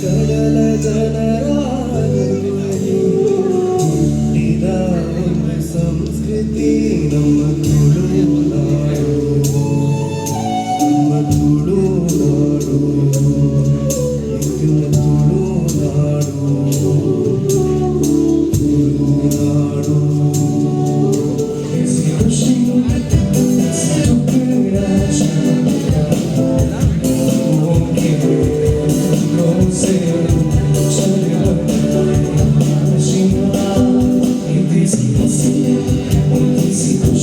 ಕಡಲ ಜನರ ಹುಟ್ಟಿದ ಒಂದು ಸಂಸ್ಕೃತಿ ನಮ್ಮ ತುಳುನಾಡು, ನಮ್ಮ ತುಳುನಾಡು, ಎಂಕಲ್ನ ತುಳುನಾಡು, ತುಳುನಾಡು. खुशी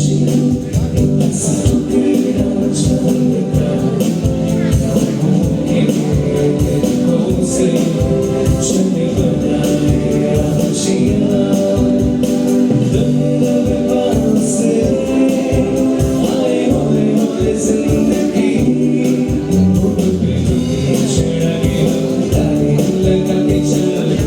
टुकड़ा के से चल खुशी से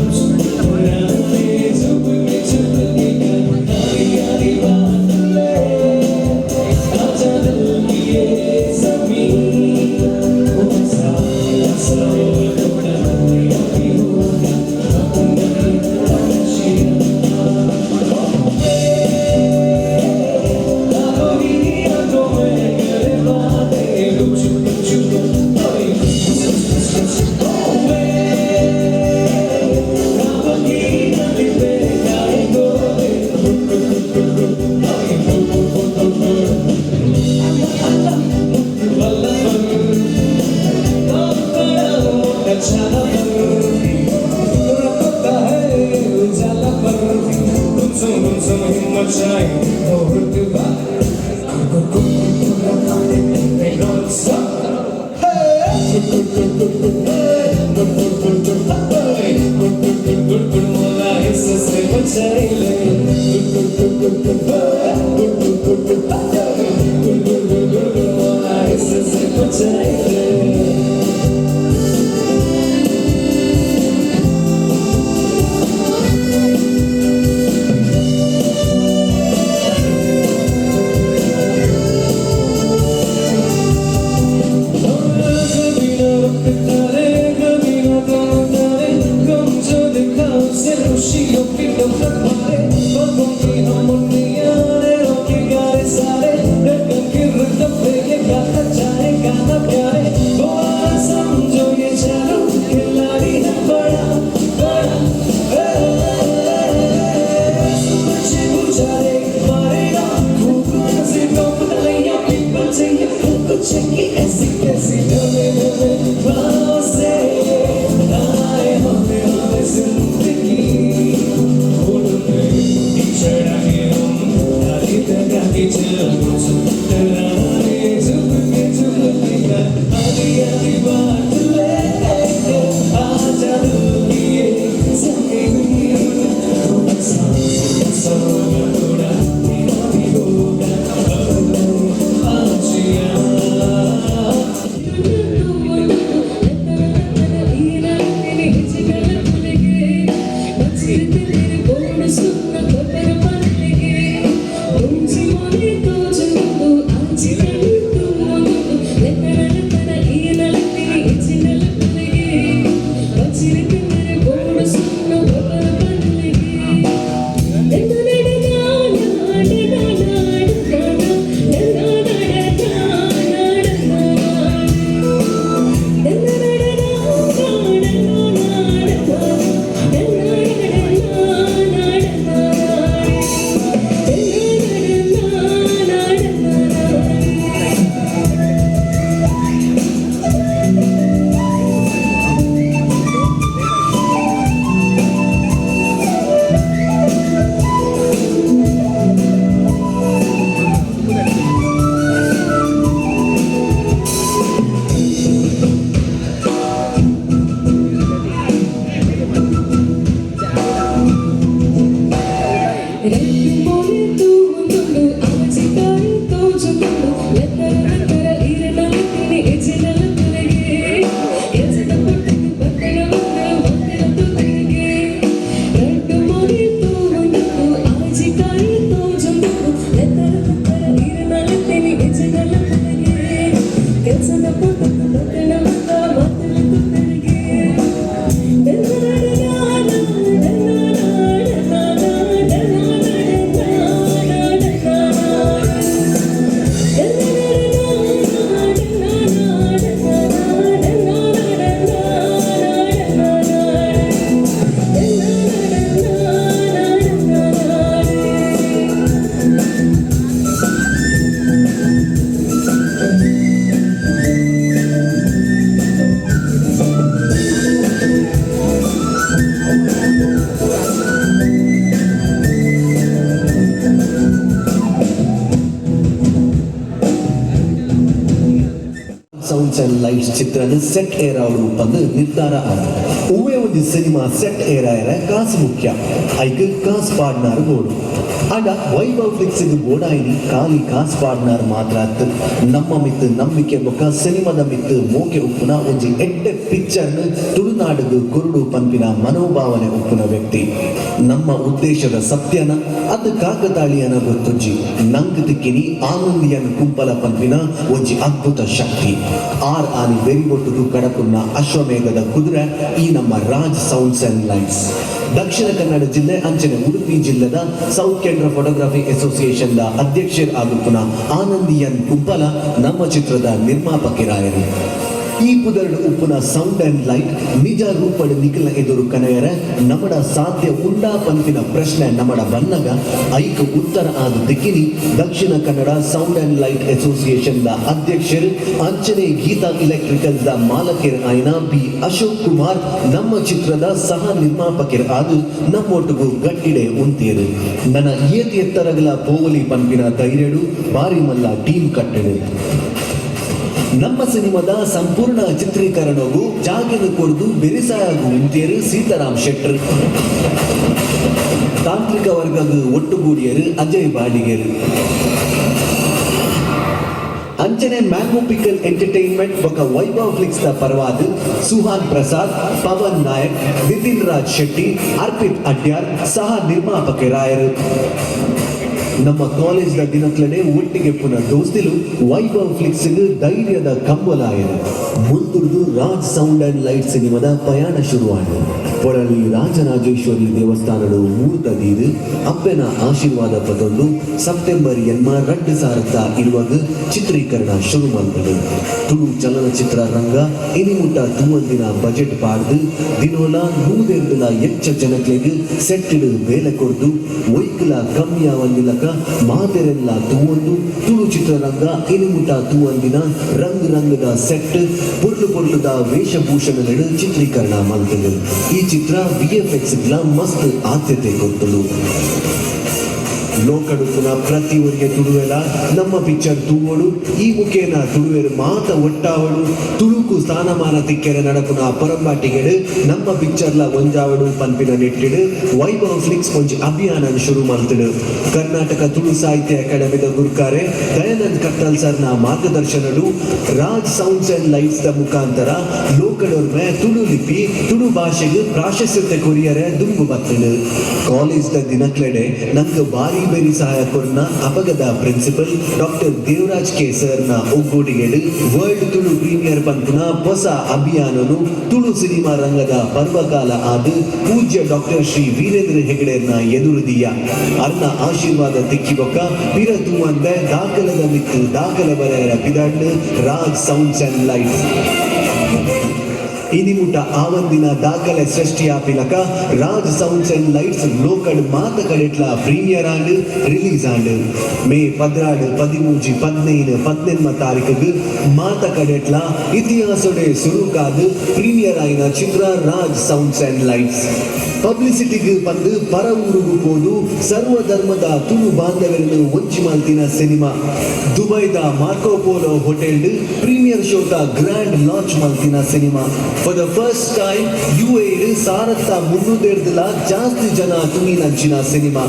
चल ಲೈಟ್ಸ್ ಚಿತ್ರನ ಸೆಟ್ ಏರಾವಡು ಪಂದ್ ನಿರ್ಧಾರ ಆಂಡ್. ಒವ್ವೇ ಒಂಜಿ ಸಿನಿಮಾ ಸೆಟ್ ಏರಾಯರ ಕಾಸು ಮುಖ್ಯ. ಐಕ್ ಕಾಸ್ ಪಾಡ್ನಾರ್ ಬೋಡು. ಆಂಡ ವೈಭವ್ ಫ್ಲಿಕ್ಸ್ ಬೋಡಾಯಿನಿ ಖಾಲಿ ಕಾಸ್ ಪಾಡ್ನಾರ್ ಮಾತ್ರ ಅತ್, ನಮ್ಮ ಮಿತ್ತು ನಂಬಿಕೆ ಬೊಕ್ಕ ಸಿನಿಮಾದ ಮಿತ್ತು ಮೋಕೆ ಉಪ್ಪುನ, ಒಂಜಿ ಎಡ್ಡೆ ಪಿಕ್ಚರ್ನ ತುಳುನಾಡುಗು ಕೊರಡು ಪನ್ಪಿನ ಮನೋಭಾವನೆ ಉಪ್ಪುನ ವ್ಯಕ್ತಿ. ನಮ್ಮ ಉದ್ದೇಶದ ಸತ್ಯನ ಅದು ಕಾಕತಾಳೀಯನ ಗೊತ್ತುಜ್ಜಿ, ನಂಗ್ ತಿಕ್ಕಿನಿ ಆನಂದಿಯನ್ ಕುಂಪಲ ಪನ್ಪಿನ ಒಂಜಿ ಅದ್ಭುತ ಶಕ್ತಿ. ಆರ್ ಆನಿ ಬೆರಿಬೊಟ್ಟುಗು ಕಡಪುನ್ನ ಅಶ್ವಮೇಘದ ಕುದುರೆ ಈ ನಮ್ಮ Raj sounds and lights. Dakshina Kannada ಜಿಲ್ಲೆ ಅಂಚನೆ ಉಡುಪಿ ಜಿಲ್ಲೆದ South Canara photography association the ಅಧ್ಯಕ್ಷರ್ ಆಗುಪ್ಪುನ ಆನಂದಿಯನ್ ಕುಂಪಲ ನಮ್ಮ ಚಿತ್ರದ ನಿರ್ಮಾಪಕರಾಯರು. ಈ ಪುದರ್ಡ್ ಉಪ್ಪುನ ಸೌಂಡ್ ಅಂಡ್ ಲೈಟ್ ನಿಜ ರೂಪಡ್ ನಿಖಲ ಎದುರು ಕನೆಯರ ನಮಡ ಸಾಧ್ಯ ಉಂಡಾ ಪನ್ಪಿನ ಪ್ರಶ್ನೆ ನಮಡ ಬನ್ನಗ, ಐಕ್ ಉತ್ತರ ಆದ ದಿಕ್ಕಿನಿ Dakshina Kannada sound and light association the ಅಧ್ಯಕ್ಷರು, ಅಂಚನೆ ಗೀತಾ ಎಲೆಕ್ಟ್ರಿಕಲ್ಸ್ the ಮಾಲಕರ್ ಆಯ್ನ ಬಿ ಅಶೋಕ್ ಕುಮಾರ್ ನಮ್ಮ ಚಿತ್ರದ ಸಹ ನಿರ್ಮಾಪಕರ್ ಆದು ನಮ್ಮೊಟ್ಟಿಗೂ ಗಟ್ಟಿಡೆ ಉಂತೇರು. ನನ್ನ ಏತ್ ಎತ್ತರಗಲ ಪೋವಲಿ ಪನ್ಪಿನ ಧೈರ್ಯಡು ಬಾರಿ ಮಲ್ಲ ಟೀಮ್ ಕಟ್ಟಡು. ನಮ್ಮ ಸಿನಿಮಾದ ಸಂಪೂರ್ಣ ಚಿತ್ರೀಕರಣಗೂ ಜಾಗೆನು ಕೊರ್ದು ಬೆರಿಸಾಯಾಗು ಉಂತೇರು ಸೀತಾರಾಮ್ ಶೆಟ್ಟರ್. ತಾಂತ್ರಿಕ ವರ್ಗಗ್ ಒಟ್ಟುಗೂಡಿಯರು ಅಜಯ್ ಬಾಡಿಗೆರು. ಅಂಚನೆ ಮ್ಯಾಂಗೋ ಪಿಕಲ್ ಎಂಟರ್ಟೈನ್ಮೆಂಟ್ ಬೊಕ ವೈಭವ್ ಫ್ಲಿಕ್ಸ್ ದ ಪರವಾದ್ ಸುಹಾನ್ ಪ್ರಸಾದ್, ಪವನ್ ನಾಯಕ್, ನಿತಿನ್ ರಾಜ್ ಶೆಟ್ಟಿ, ಅರ್ಪಿತ್ ಅಡ್ಯಾರ್ ಸಹ ನಿರ್ಮಾಪಕರಾಯರು. ನಮ್ಮ ಕಾಲೇಜ್ ದ ದಿನಕ್ಲನೆ ಒಟ್ಟಿಗೆ ಪುನ ದೋಸ್ತಿಲು Vaibhav Flix ಧೈರ್ಯದ ಕಂಬಲಾಯರು. ಮುಂದುರ್ದು Raj sound and light ಸಿನಿಮಾದ ಪಯಾಣ ಶುರುವಾಂಡ್. ಪೊಳಲಿ ರಾಜರಾಜೇಶ್ವರಿ ದೇವಸ್ಥಾನಡು ಮೂರ್ತ ದೀದು, ಅಪ್ಪೆನ ಆಶೀರ್ವಾದ ಪತೊಂದು ಸೆಪ್ಟೆಂಬರ್ 8, 2020 ಚಿತ್ರೀಕರಣ ಶುರು ಮಲ್ಪಡು. ತುಳು ಚಲನಚಿತ್ರ ರಂಗ ಇನಿಮುಟ್ಟ ತೂವಂದಿನ ಬಜೆಟ್ ಪಾಡ್ದು, ದಿನೋಲ 100ರ್ದುಲ ಎಚ್ಚ ಜನಕ್ಲೆಗ್ ಸೆಟ್ಟಿಡ್ ಬೇಲೆ ಕೊರ್ದು, ಒಯ್ಕುಲ ಕಮ್ಮಿ ಆವಂದಿಲಕ ಮಾತೆರೆಲ್ಲ ತೂವೊಂದು, ತುಳು ಚಿತ್ರರಂಗ ಇನಿಮುಟ್ಟ ತೂವಂದಿನ ರಂಗ್ ರಂಗದ ಸೆಟ್, ಪೊರ್ಲು ಪೊರ್ಲುದ ವೇಷಭೂಷಣಗಳು ಚಿತ್ರೀಕರಣ ಮಲ್ತುಂಡು. ಈ ಚಿತ್ರ ವಿಎಫ್ಎಕ್ಸ್ ಮಸ್ತ್ ಆದ್ಯತೆ ಕೊರ್ತುಂಡು. ಲೋಕಡುಪುನ ಪ್ರತಿ ಒರಿಗೆ ತುಳುವೆಲ ನಮ್ಮ ಪಿಕ್ಚರ್ ತೂವೋಡು. ಈ ಮುಖೇನ ತುಳುವೆರು ಮಾತ ಒಟ್ಟಾವಡು, ತುಳುಕು ಸ್ಥಾನಮಾನ ತಿಕ್ಕೆರೆ ನಡಪುನ ಪೊರಂಬಾಟಿಗೆಡು ನಮ್ಮ ಪಿಕ್ಚರ್ಲ ಒಂಜಾವಡು ಪನ್ಪಿನ ನಿಟ್ಟಿಡು ವೈಭವ್ ಫ್ಲಿಕ್ಸ್ ಒಂಜಿ ಅಭಿಯಾನ ಶುರು ಮಲ್ತುಡು. ಕರ್ನಾಟಕ ತುಳು ಸಾಹಿತ್ಯ ಅಕಾಡೆಮಿದ ಗುರ್ಕಾರೆ ದಯಾನಂದ್ ಕತ್ತಲ್ ಸರ್ನ ಮಾರ್ಗದರ್ಶನಡು Raj sounds and lights the ಮುಖಾಂತರ ಲೋಕಡೊರ್ಮೆ ತುಳು ಲಿಪಿ, ತುಳು ಭಾಷೆಗೆ ಪ್ರಾಶಸ್ತ್ಯತೆ ಕೊರಿಯರೆ ದುಂಬು ಬತ್ತುಂಡು. ಕಾಲೇಜ್ the ದಿನಕ್ಲೆಡೆ ನಂಗೆ ಬಾರಿ ಬೇರಿ ಸಹಾಯ ಕೊರ್ನ ಅಪಗದ ಪ್ರಿನ್ಸಿಪಲ್ ಡಾಕ್ಟರ್ ದೇವರಾಜ್ ಕೆ ಸರ್ನ ಒಗ್ಗೂಡಿಗೆಡು ವರ್ಲ್ಡ್ ತುಳು ಪ್ರೀಮಿಯರ್ ಪನ್ಪುನ ಹೊಸ ಅಭಿಯಾನನು ತುಳು ಸಿನಿಮಾ ರಂಗದ ಪರ್ವಕಾಲ ಆದ ಪೂಜ್ಯ ಡಾಕ್ಟರ್ ಶ್ರೀ ವೀರೇಂದ್ರ ಹೆಗಡೆರ್ನ ಎದುರುದಿಯ. ಅರ್ನ ಆಶೀರ್ವಾದ ತಿಕ್ಕಿ ಬೊಕ್ಕ ಪಿರ ತೂವಂದೆ ದಾಖಲದ ಮಿತ್ತು ದಾಖಲೆ ಬರೆಯರ ಪಿದಾಂಡ್ ರಾಜ್ ಸೌಂಡ್ಸ್ ಅಂಡ್ ಲೈಟ್ಸ್. ಇನಿಮುಟ್ಟ ಆವಂದಿನ ದಾಖಲೆ ಸೃಷ್ಟಿಯಾಪಿಲಕ ರಾಜ್ ಸೌಂಡ್ಸ್ ಅಂಡ್ ಲೈಟ್ಸ್ ಲೋಕಡ್ ಮಾತ ಕಡೆಟ್ಲ ಪ್ರೀಮಿಯರ್ ಆಂಡ್, ರಿಲೀಸ್ ಆಂಡ್. ಮೇ 12, 13, 15, 18 ತಾರೀಖುಗ್ ಮಾತ ಕಡೆಟ್ಲ ಇತಿಹಾಸಡೆ ಸುರುಕಾದ್ ಪ್ರೀಮಿಯರ್ ಆಯಿನ ಚಿತ್ರ ರಾಜ್ ಸೌಂಡ್ಸ್ ಅಂಡ್ ಲೈಟ್ಸ್. ಪಬ್ಲಿಸಿಟಿಗೆ ಬಂದು ಪರ ಊರುಗು ಪೋದು ಸರ್ವ ಧರ್ಮದ ತುಳು ಬಾಂಧವರನ್ನು ಒಂಜಿ ಮಲ್ತಿನ ಸಿನಿಮಾ. ದುಬೈದ ಮಾರ್ಕೋ ಪೋಲೋ ಹೋಟೆಲ್ ಪ್ರೀಮಿಯರ್ ಶೋತ ಗ್ರ್ಯಾಂಡ್ ಲಾಂಚ್ ಮಲ್ತಿನ cinema. For the first time UAE 1300ಲ ಜಾಸ್ತಿ ಜನ ತೂಯಿನಂಚಿನ cinema.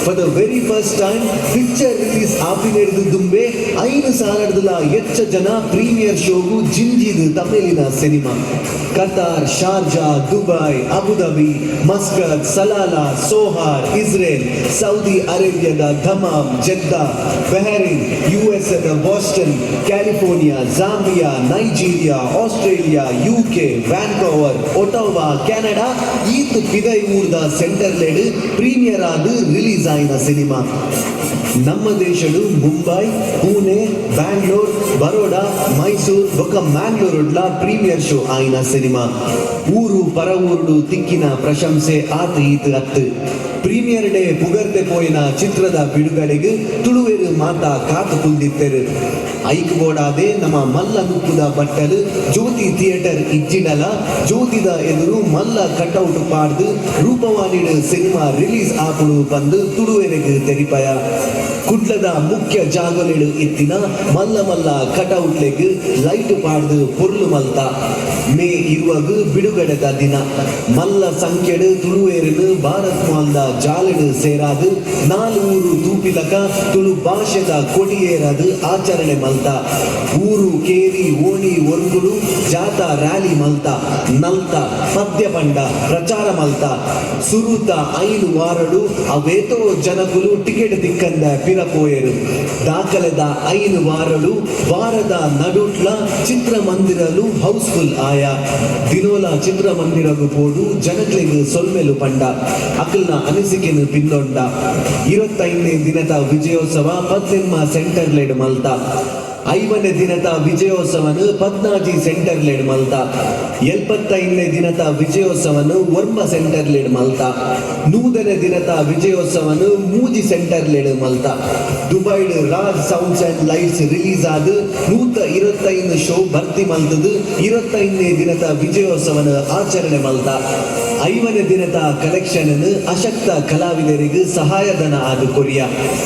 For the very first time picture release ಆಪಿನೆಡ್ದು ದುಂಬೆ 5000ಲ ಎಚ್ಚ ಜನ premier ಶೋಗು ಜಿಂಜಿದು ತಮಿಳಿನ cinema. Qatar, Sharjah, Dubai, Abu Dhabi, Muscat, Salalah, Sohar, Israel, Saudi ಅರೇಬಿಯಾದ Dammam, Jeddah, Bahrain, US Boston, California, Zambia, Nigeria, Australia, UK, Vancouver, Ottawa, Canada ಈತ್ ಪಿದೈ ಊರ್ದ ಸೆಂಟರ್ಲೆಡ್ premier ಆದ್ release ಆಯಿನ cinema. ನಮ್ಮ ದೇಶಡು ಮುಂಬೈ, ಪುಣೆ, ಬ್ಯಾಂಗ್ಳೂರ್, ಬರೋಡಾ, ಮೈಸೂರ್ ಬೊಕ್ಕ ಮ್ಯಾಂಗ್ಳೂರುಡ್ಲ premiere show ಆಯಿನ cinema. ಊರು ಪರ ಊರುಡು ತಿಕ್ಕಿನ ಪ್ರಶಂಸೆ ಆತ ಈತ್ ಅತ್ತು. ಪ್ರೀಮಿಯರ್ ಡೇ ಪುಗರ್ತೆ ಪೋಯಿನ ಚಿತ್ರದ ಬಿಡುಗಡೆಗೆ ತುಳುವೆರು ಮಾತಾ ಕಾತು ಕುಲ್ದಿತ್ತೆರು. ಐಕ್ ಬೋಡಾದೆ ನಮ್ಮ ಮಲ್ಲ ನುಪ್ಪುದ ಬಟ್ಟಲು ಜ್ಯೋತಿ ಥಿಯೇಟರ್ ಇಜ್ಜಿಡಲ ಜ್ಯೋತಿದ ಎದುರು ಮಲ್ಲ ಕಟೌಟ್ ಪಾಡ್ದು ರೂಪವಾಣಿಡ್ ಸಿನಿಮಾ ರಿಲೀಸ್ ಆಪುಡು ಬಂದು ತುಳುವೆರೆಗ್ ತೆರಿಪಯ. ಕುಡ್ಲದ ಮುಖ್ಯ ಜಾಗಲೆಡು ಇತ್ತಿನ ಮಲ್ಲ ಮಲ್ಲ ಕಟೌಟ್ಲೆಗ್ ಲೈಟ್ ಪಾಡ್ದು ಪೊರ್ಲು ಮಲ್ತ. ಮೇ 20ಗ್ ಬಿಡುಗಡೆದ ದಿನ. ಮಲ್ಲ ಸಂಖ್ಯೆಡು ತುಳುವೇರನು ಭಾರತ್ ಮಾಲ್ದ ಜಾಲೆಡು ಸೇರಾದು ನಾಲ್ ಊರು ತೂಪಿಲಕ ತುಳು ಭಾಷೆದ ಕೊಡಿಯೇರದು ಆಚರಣೆ ಮಲ್ತ. ಊರು, ಕೇರಿ, ಓಣಿ ಒರ್ಗುಡು ಜಾತ ರ್ಯಾಲಿ ಮಲ್ತ, ನಲ್ತ, ಪದ್ಯ ಪಂಡ, ಪ್ರಚಾರ ಮಲ್ತ. ಸುರುತ 5 ವಾರಡು ಅವೇತೋ ಜನಕುಲು ಟಿಕೆಟ್ ತಿಕ್ಕಂದ ಪಿರ ಪೋಯೆರು. ದಾಖಲೆದ 5 ವಾರಡು ವಾರದ ನಡುಟ್ಲ ಚಿತ್ರಮಂದಿರಲು ಹೌಸ್ಫುಲ್ ಆಯ. ದಿನೋಲ ಚಿತ್ರಮಂದಿರಗು ಪೋಡು ಜನಕ್ಲೆಗ್ ಸೊಲ್ಮೆಲು ಪಂಡ, ಅಕಲ್ನ ಅನಿಸಿಕೆನು ಪಿಂದೊಂಡ. 25ನೇ ದಿನದ ವಿಜಯೋತ್ಸವ 18 ಸೆಂಟರ್ ಲೆಡ್ ಮಲ್ತ. 50ನೇ ದಿನದ ವಿಜಯೋತ್ಸವನು 14 ಸೆಂಟರ್ ಲೆಡ್ ಮಲ್ತ. 75ನೇ ದಿನದ ವಿಜಯೋತ್ಸವನು 9 ಸೆಂಟರ್ ಲೆಡ್ ಮಲ್ತ. 100ನೇ ದಿನದ ವಿಜಯೋತ್ಸವನು 3 ಸೆಂಟರ್ ಲೆಡ್ ಮಲ್ತ. ದುಬೈಡ್ Raj sounds and lights release ಆದ್ 125 ಶೋ ಭರ್ತಿ ಮಲ್ತದು 25ನೇ ದಿನದ ವಿಜಯೋತ್ಸವನ ಆಚರಣೆ ಮಲ್ತ. 50ನೇ ದಿನದ ಕಲೆಕ್ಷನ್ ಅಶಕ್ತ ಕಲಾವಿದರಿಗೆ ಸಹಾಯಧನ ಆದ ಕೊರಿಯ.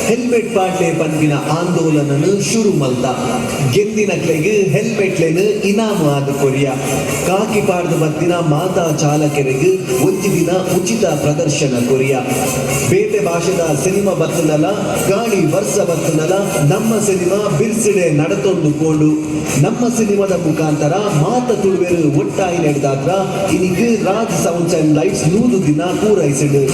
ಹೆಲ್ಮೆಟ್ ಪಾಡ್ಲೆ ಪನ್ಪಿನ ಆಂದೋಲನನು ಶುರು ಮಲ್ತ. ಗೆಂದಿನಕ್ಲೆಗ್ ಹೆಲ್ಮೆಟ್ಲೆನ್ ಇನಾಮು ಆದ ಕೊರಿಯ. ಕಾಕಿ ಪಾಡ್ದು ಬತ್ತಿನ ಮಾತಾ ಚಾಲಕರಿಗೆ ಒಂಜಿ ದಿನ ಉಚಿತ ಪ್ರದರ್ಶನ ಕೊರಿಯ. ಬೇತೆ ಭಾಷೆದ ಸಿನಿಮಾ ಬತ್ತದಲ್ಲ, ಗಾಳಿ ವರ್ಷ ಬತ್ತದಲ್ಲ, ನಮ್ಮ ಸಿನಿಮಾ ಬಿರ್ಸಿಡೆ ನಡತೊಂದು ಪೋಂಡು. ನಮ್ಮ ಸಿನಿಮಾದ ಮುಖಾಂತರ ಮಾತ ತುಳುವೆರು ಒಟ್ಟಾಯಿ ನಡೆದಾದ್ರ ಇನಿಕ್ ರಾಜ್ ಸೌಂಡ್ಸ್ ಅಂಡ್ ಲೈಟ್ಸ್ 100 ದಿನ ಪೂರೈಸಿಡು.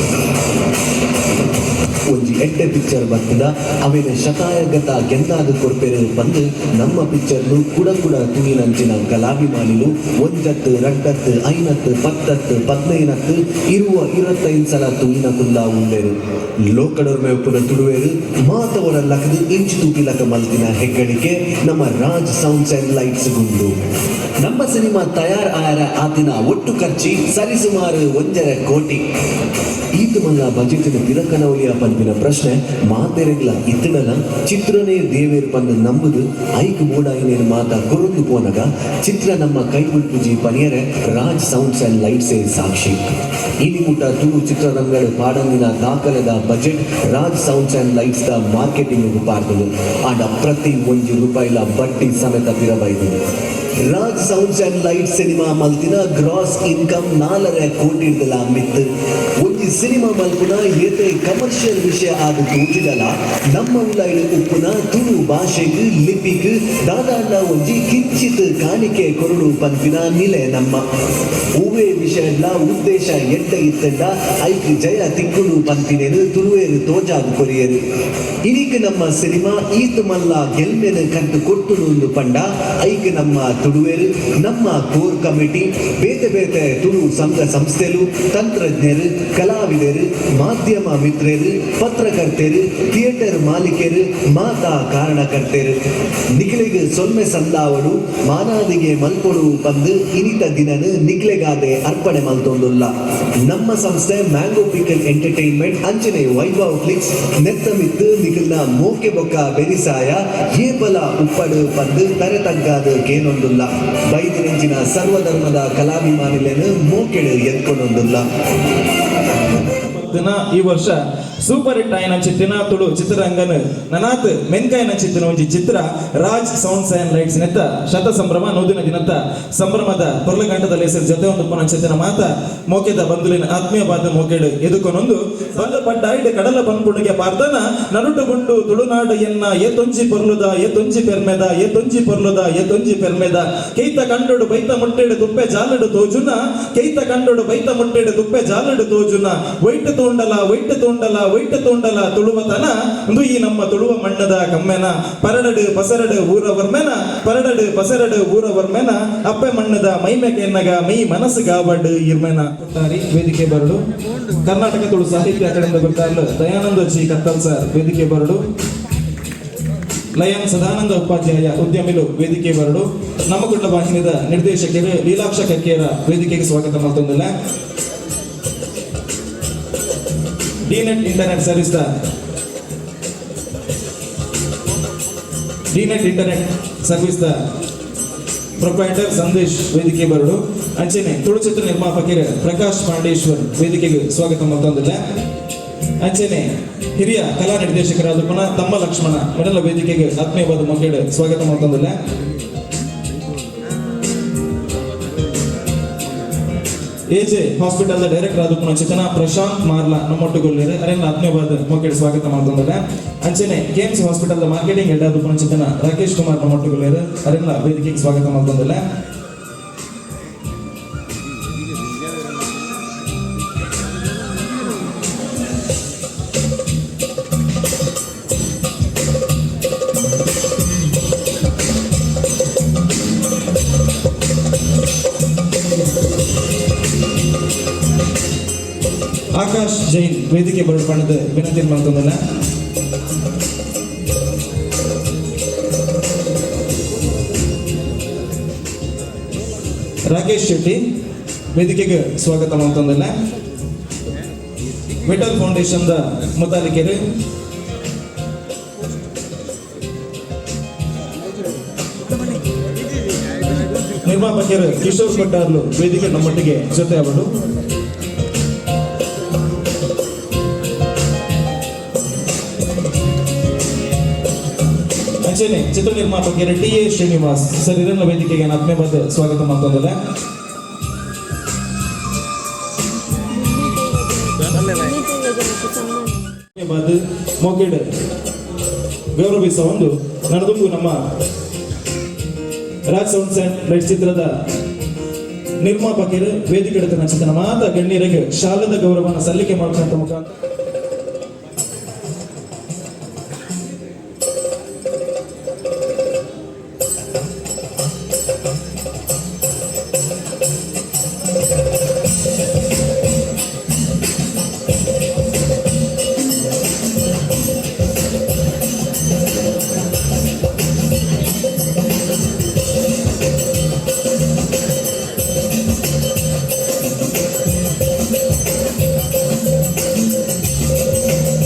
ಒಂಜಿ ಎಡ್ಡೆ ಪಿಕ್ಚರ್ ಬರ್ತದ, ಅವೇನ ಶತಾಯಗತ ಗೆಂದಾದ ಕೊರ್ಪೆರು ಬಂದು ನಮ್ಮ ಪಿಕ್ಚರ್ನು ಕುಡ ಕುಡ ತುಳಿನಂಚಿನ ಕಲಾಭಿಮಾನಿಲು ಒಂಜತ್ತು, ರಡ್ಡತ್ತು, ಐನತ್ತು, ಪತ್ತತ್ತು, ಪದ್ನೈನತ್ತು, ಇರುವ 25 ಸಲ ತುಳಿನ ಕುಲ್ಲ ಉಂಡೆರು. ಲೋಕಡೊರ್ಮೆ ಉಪ್ಪುನ ತುಳುವೇರು ಮಾತವರ ಲಕದು ಇಂಚು ತೂಪಿಲಕ ಮಲ್ತಿನ ಹೆಗ್ಗಳಿಕೆ ನಮ್ಮ ರಾಜ್ ಸೌಂಡ್ಸ್ ಅಂಡ್ ಲೈಟ್ಸ್ ಗುಂಡು. ನಮ್ಮ ಸಿನಿಮಾ ತಯಾರ್ ಆಯರ ಆತಿನ ಒಟ್ಟು ಖರ್ಚಿ ಸರಿಸುಮಾರು 1.5 ಕೋಟಿ. ಈತ ಮಲ್ಲ ಬಜೆಟಿನ ಪಿರಕನವಲಿಯ ಪನ್ಪಿನ ಪ್ರಶ್ನೆ ಮಾತೆರೆಗ್ಲ ಇತ್ತಡಲ, ಚಿತ್ರನೇ ದೇವೇರ್ ಪಂದು ನಂಬುದು ಐಕ್ ಬೋಡಾಯಿನೇನು ಮಾತ ಕೊರೊಂದು ಪೋನಗ ಚಿತ್ರ ನಮ್ಮ ಕೈ ಬಿಡ್ಪುಜಿ ಪನಿಯರೆ ರಾಜ್ ಸೌಂಡ್ಸ್ ಅಂಡ್ ಲೈಟ್ಸೇ ಸಾಕ್ಷಿ. ಇನಿ ಮುಟ್ಟ ತುಳು ಚಿತ್ರರಂಗಡ್ ಪಾಡಂದಿನ ದಾಖಲೆದ budget Raj sounds and lights the marketing ಪಾಡ್ದದು. ಆಂಡ ಪ್ರತಿ ಒಂಜಿ ರೂಪಾಯಿಲ ಬಡ್ಡಿ ಸಮೇತ ಪಿರಬೈದು. Raj sounds and light cinema ಮಲ್ತಿನ ಗ್ರಾಸ್ ಇನ್ಕಮ್ 4.5 ಕೋಟಿ ಮಿತ್ತು. ಒಂಜಿ ಸಿನಿಮಾ ಮಲ್ಪುನ ಏತೆ ಕಮರ್ಷಿಯಲ್ ವಿಷಯ ಆದ ತೋಜಿಡಲ, ನಮ್ಮ ಉಲಾಯಿಡ್ ಉಪ್ಪುನ ತುಳು ಭಾಷೆಗ್ ಲಿಪಿಗ್ ದಾದಾಂಡ ಒಂಜಿ ಕಿಂಚಿತ್ ಕಾಣಿಕೆ ಕೊರಡು ಪನ್ಪಿನ ನಿಲೆ ನಮ್ಮ. ಹೂವೇ ವಿಷಯಡ್ಲ ಉದ್ದೇಶ ಎಡ್ಡ ಇತ್ತಂಡ ಐಕ್ ಜಯ ತಿಕ್ಕುಡು ಪನ್ಪಿನೇನು ತುಳುವೇರು ತೋಜಾದ್ ಕೊರಿಯರು. ಇನಿಕ್ ನಮ್ಮ ಸಿನಿಮಾ ಈತ್ ಮಲ್ಲ ಗೆಲ್ಮೆನು ಕಂತು ಕೊಟ್ಟುಡು ಪಂಡ ಐಕ್ ನಮ್ಮ ತುಳುವೇರು, ನಮ್ಮ ಕೋರ್ ಕಮಿಟಿ, ಬೇತೆ ಬೇತೆ ತುಳು ಸಂಘ ಸಂಸ್ಥೆಲು, ತಂತ್ರಜ್ಞರು, ಕಲಾವಿದರು, ಮಾಧ್ಯಮ ಮಿತ್ರರು, ಪತ್ರಕರ್ತರು, ಥಿಯೇಟರ್ ಮಾಲೀಕರು ಮಾತಾ ಕಾರಣಕರ್ತರು. ನಿಕ್ಲೆಗ್ ಸೊಲ್ಮೆ ಸಂದಾವಡು, ಮಾನಾದಿಗೆ ಮಲ್ಪೊಡು ಬಂದು ಇನಿತ ದಿನನು ನಿಕ್ಲೆಗಾದೆ ಅರ್ಪಣೆ ಮಲ್ತೊಂದುಲ್ಲ. ನಮ್ಮ ಸಂಸ್ಥೆ ಮ್ಯಾಂಗೋ ಪಿಕಲ್ ಎಂಟರ್ಟೈನ್ಮೆಂಟ್ ಅಂಚನೆ ವೈಭವ್ ಫ್ಲಿಕ್ಸ್ ನೆತ್ತ ಮಿತ್ತು ನಿಖಲ್ನ ಮೋಕೆ ಬೊಕ್ಕ ಬೆರಿಸಾಯ ಏಪಲ ಉಪ್ಪಡು ಪಂದು ತರೆ ತಗ್ಗಾದ ಕೇನೊಂದುಲ್ಲ. ಬೈದಿನೆಂಚಿನ ಸರ್ವಧರ್ಮದ ಕಲಾಭಿಮಾನಿಲೇನು ಮೋಕೆಡು ಎದ್ಕೊಂಡೊಂದುಲ್ಲ. ದಿನ ಈ ವರ್ಷ ಸೂಪರ್ ಹಿಟ್ ಆಯಿನ ಚಿತ್ತಿನ ತುಳು ಚಿತ್ರರಂಗನ ನನಾತ್ ಮೆನ್ಕಾಯಿನ ಚಿತ್ತಿನ ಒಂಜಿ ಚಿತ್ರ ರಾಜ್ ಸೌಂಡ್ಸ್ ಅಂಡ್ ಲೈಟ್ಸ್ ನೆತ್ತ ಶತ ಸಂಭ್ರಮ, ನೂದಿನ ದಿನತ್ತ ಸಂಭ್ರಮದ ಪೊರ್ಲಗಂಟದ ಲೇಸರ್ ಜೊತೆ ಒಂದು ಪುನ ಚಿತ್ತಿನ ಮಾತ ಮೋಕೆದ ಬಂಧುಲಿನ ಆತ್ಮೀಯವಾದ ಮೋಕೆಡು ಎದುಕೊನೊಂದು ಬಂದ ಪಡ್ಡಾಯ್ಡ್ ಕಡಲ ಪನ್ಪುಣಿಗೆ ಪಾರ್ದನ ನಡುಟು ಗುಂಡು ತುಳುನಾಡು ಎನ್ನ ಏತೊಂಜಿ ಪೊರ್ಲುದ, ಏತೊಂಜಿ ಪೆರ್ಮೆದ, ಏತೊಂಜಿ ಪೊರ್ಲುದ, ಏತೊಂಜಿ ಪೆರ್ಮೆದ. ಕೇಯ್ತ ಕಂಡೊಡು ಬೈತ ಮುಟ್ಟೆಡು ತುಪ್ಪೆ ಜಾಲಡು ತೋಜುನ, ಕೇಯ್ತ ಕಂಡೊಡು ಬೈತ ಮುಟ್ಟೆಡು ತುಪ್ಪೆ ಜಾಲಡು ತೋಜುನ, ಒಯ್ಟ್ ತೋಂಡಲ, ಒಯ್ಟ್ ತೋಂಡಲ, ಒಯ್ಟ್ ತೋಂಡಲ ತುಳುವತನ ಒಂದು ಈ ನಮ್ಮ ತುಳುವ ಮಣ್ಣದ ಕಮ್ಮೆನ. ಪರಡಡು ಪಸರಡು ಊರವರ್ಮೆನ, ಪರಡಡು ಪಸರಡು ಊರವರ್ಮೆನ, ಅಪ್ಪೆ ಮಣ್ಣದ ಮೈಮೆ ಕೆನ್ನಗ ಮೈ ಮನಸ್ಸು ಗಾವಡ್ ಇರ್ಮೆನ. ಕೊಟ್ಟಾರಿ ವೇದಿಕೆ ಬರಡು. ಕರ್ನಾಟಕ ತುಳು ಸಾಹಿತ್ಯ ಅಕಾಡೆಮಿ ಗುರ್ತಾರ್ಲು ದಯಾನಂದ ಜಿ ಕತ್ತಲ್ ಸರ್ ವೇದಿಕೆ ಬರಡು. ಲಯನ್ ಸದಾನಂದ ಉಪಾಧ್ಯಾಯ ಉದ್ಯಮಿಲು ವೇದಿಕೆ ಬರಡು. ನಮ್ಮ ಕುಡ್ಲ ವಾಹಿನಿದ ನಿರ್ದೇಶಕರು ಲೀಲಾಕ್ಷ ಕಕ್ಕೇರ ವೇದಿಕೆಗೆ ಸ್ವಾಗತ ಮಾಡ್ತೊಂದಿಲ್ಲ. D net internet service the D net internet service the proprietor Sandesh ವೇದಿಕೆ ಬರಡು. ಅಂಚನೆ ತುಳು ಚಿತ್ರ ನಿರ್ಮಾಪಕರು ಪ್ರಕಾಶ್ ಪಾಂಡೇಶ್ವರ್ ವೇದಿಕೆಗೆ ಸ್ವಾಗತ ಮತ್ತೊಂದಿಲ್ಲ. ಅಂಚನೆ ಹಿರಿಯ ಕಲಾ ನಿರ್ದೇಶಕರಾದ ಪುನಃ ತಮ್ಮ ಲಕ್ಷ್ಮಣ ಮೊದಲ ವೇದಿಕೆಗೆ ಆತ್ಮೀಯವಾದ ಮೊಗ್ಗೇಡು ಸ್ವಾಗತ ಮತ್ತೊಂದಿಲ್ಲ. ಎಜೆ ಹಾಸ್ಪಿಟಲ್ ಡೈರೆಕ್ಟರ್ ಆದ ಪುನಃ ಚೇತನ ಪ್ರಶಾಂತ್ ಮಾರ್ಲಾ ನಮ್ಮೊಟ್ಟುಗೊಳ್ಳಿರು ಅರೆಲ್ಲ ಆತ್ಮೀಯವಾದ ಮೊಗ್ಗೇಡು ಸ್ವಾಗತ ಮಾಡ್ತಂದಿಲ್ಲ. ಅಂಚನೆ ಕೆಎಂಸಿ ಹಾಸ್ಪಿಟಲ್ ಮಾರ್ಕೆಟಿಂಗ್ ಹೆಡ್ ಆದ ಪುನಃ ಚೇತನ ರಾಕೇಶ್ ಕುಮಾರ್ ನಮ್ಮೊಟ್ಟುಗೊಳ್ಳಿರು ಅರೆಲ್ಲ ವೇದಿಕೆಗೆ ಸ್ವಾಗತ ಮಾಡ್ತಂದಿಲ್ಲ. ಆಕಾಶ್ ಜೈನ್ ವೇದಿಕೆ ಬರಡು ಪಣದ ವಿನಂತಿ ಮಾಡ್ತಂದಿಲ್ಲ. ರಾಕೇಶ್ ಶೆಟ್ಟಿ ವೇದಿಕೆಗೆ ಸ್ವಾಗತ ಮಾಡ್ತಂದಿಲ್ಲ. ವಿಠಲ್ ಫೌಂಡೇಶನ್ the ಮುತಾಲಿಕೆರು ನಿರ್ಮಾಪಕರು ಕಿಶೋರ್ ಕೊಟ್ಟಾರ್ಲು ವೇದಿಕೆ ನಮ್ಮೊಟ್ಟಿಗೆ ಜೊತೆ ಅವರು. ಅಂಚನೆ ಚಿತ್ರ ನಿರ್ಮಾಪಕರು ಟಿ ಎ ಶ್ರೀನಿವಾಸ್ ಸರ್ ಇದನ್ನ ವೇದಿಕೆಗೆ ಆತ್ಮೀಯವಾದ ಸ್ವಾಗತ ಮಾಡ್ತಂದಿಲ್ಲ. ಮೋಕೆಡ್ ಗೌರವಿಸುವ ಒಂದು ನಡೆದುಂಗು ನಮ್ಮ ರಾಜ್ ಸೌಂಡ್ಸ್ ಅಂಡ್ ಲೈಟ್ ಚಿತ್ರದ ನಿರ್ಮಾಪಕರು ವೇದಿಕೆ ಚಿತ್ರ ಮಾತ ಗಣ್ಯರಿಗೆ ಶಾಲದ ಗೌರವವನ್ನು ಸಲ್ಲಿಕೆ ಮಾಡ್ಕೊಂತ ಮುಖಾಂತರ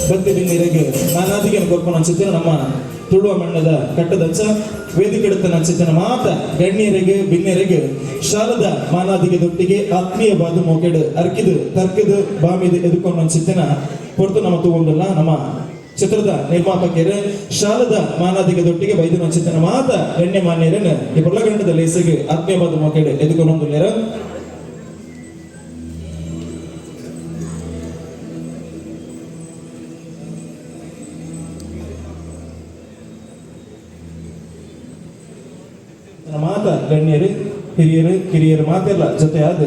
ಬತ್ತಿ ಬಿನ್ನಿರಿಗೆ ನಾನಾದಿಗೆ ಕೊರ್ಪನ ಅನ್ಸುತ್ತೆ ನಮ್ಮ ತುಳುವ ಮಣ್ಣದ ಕಟ್ಟದಂಚ ವೇದಿಕೆಡುತ್ತ ಅನ್ಸುತ್ತೆ ಮಾತ ಗಣ್ಯರಿಗೆ ಬಿನ್ನೆರಿಗೆ ಶಾಲದ ಮಾನಾದಿಗೆ ದೊಟ್ಟಿಗೆ ಆತ್ಮೀಯವಾದ ಮೋಕೆಡು ಅರ್ಕಿದು ತರ್ಕಿದು ಬಾಮಿದು ಎದುಕೊಂಡು ಅನ್ಸುತ್ತಿನ ಹೊರತು ನಮ್ಮ ತೂಗೊಂಡಲ್ಲ ನಮ್ಮ ಚಿತ್ರದ ನಿರ್ಮಾಪಕರು ಶಾಲದ ಮಾನಾದಿಗೆ ದೊಟ್ಟಿಗೆ ಬೈದು ಅನ್ಸುತ್ತಿನ ಮಾತ ಗಣ್ಯ ಮಾನ್ಯರನ್ನು ಈ ಪೊರ್ಲಗಂಟದ ಲೇಸಿಗೆ ಆತ್ಮೀಯವಾದ ಮೋಕೆಡು ಎದುಕೊಂಡು. ಮಾತ ಗಣ್ಯರು ಹಿರಿಯರು ಕಿರಿಯರು ಮಾತೆಲ್ಲ ಜೊತೆಯಾದ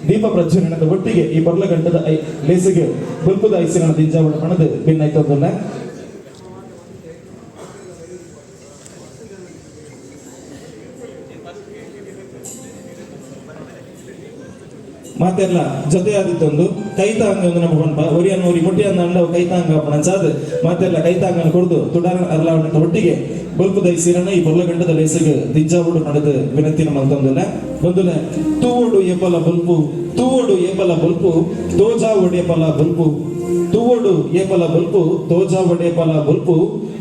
ದೀಪ ಪ್ರಜ್ವಲನದ ಒಟ್ಟಿಗೆ ಈ ಪೊರ್ಲಗಂಟದ I ಲೇಸಿಗೆ ಬುಲ್ಪುದ ಐಸಿನ ದಿಂಜಾವಳ ಪಣದು ಭಿನ್ನೈತದಲ್ಲ. ಮಾತೆಲ್ಲ ಜೊತೆಯಾದಿತ್ತೊಂದು ಕೈತಾಂಗ ಒಂದು ನಮ್ಮ ಪನ್ಪ ಒರಿಯನ್ ಒರಿ ಮುಟ್ಟಿ ಅಂದ ಕೈತಾಂಗ ಅಪ್ಪಣಂಚಾದ ಮಾತೆಲ್ಲ ಕೈತಾಂಗನ ಕೊಡ್ದು ತುಡಾರ ಅರ್ಲಾವಣದ ಒಟ್ಟಿಗೆ ಬಲ್ಪುದ ಐಸಿರನ ಈ ಪೊರ್ಲಗಂಟದ ಲೇಸಿಗೆ ದಿಂಜಾವುಡು ನಡೆದು ವಿನಂತಿನ ಮಲ್ತೊಂದುಲ್ಲ. ಬಂದುಲೆ ತೂವೊಡು ಏಪಲ ಬಲ್ಪು, ತೂವೊಡು ಏಪಲ ಬಲ್ಪು, ತೋಜಾ ಒಡೇಪಲ ಬಲ್ಪು, ತೂವೊಡು ಏಪಲ ಬಲ್ಪು, ತೋಜಾ ಒಡೇಪಲ ಬಲ್ಪು,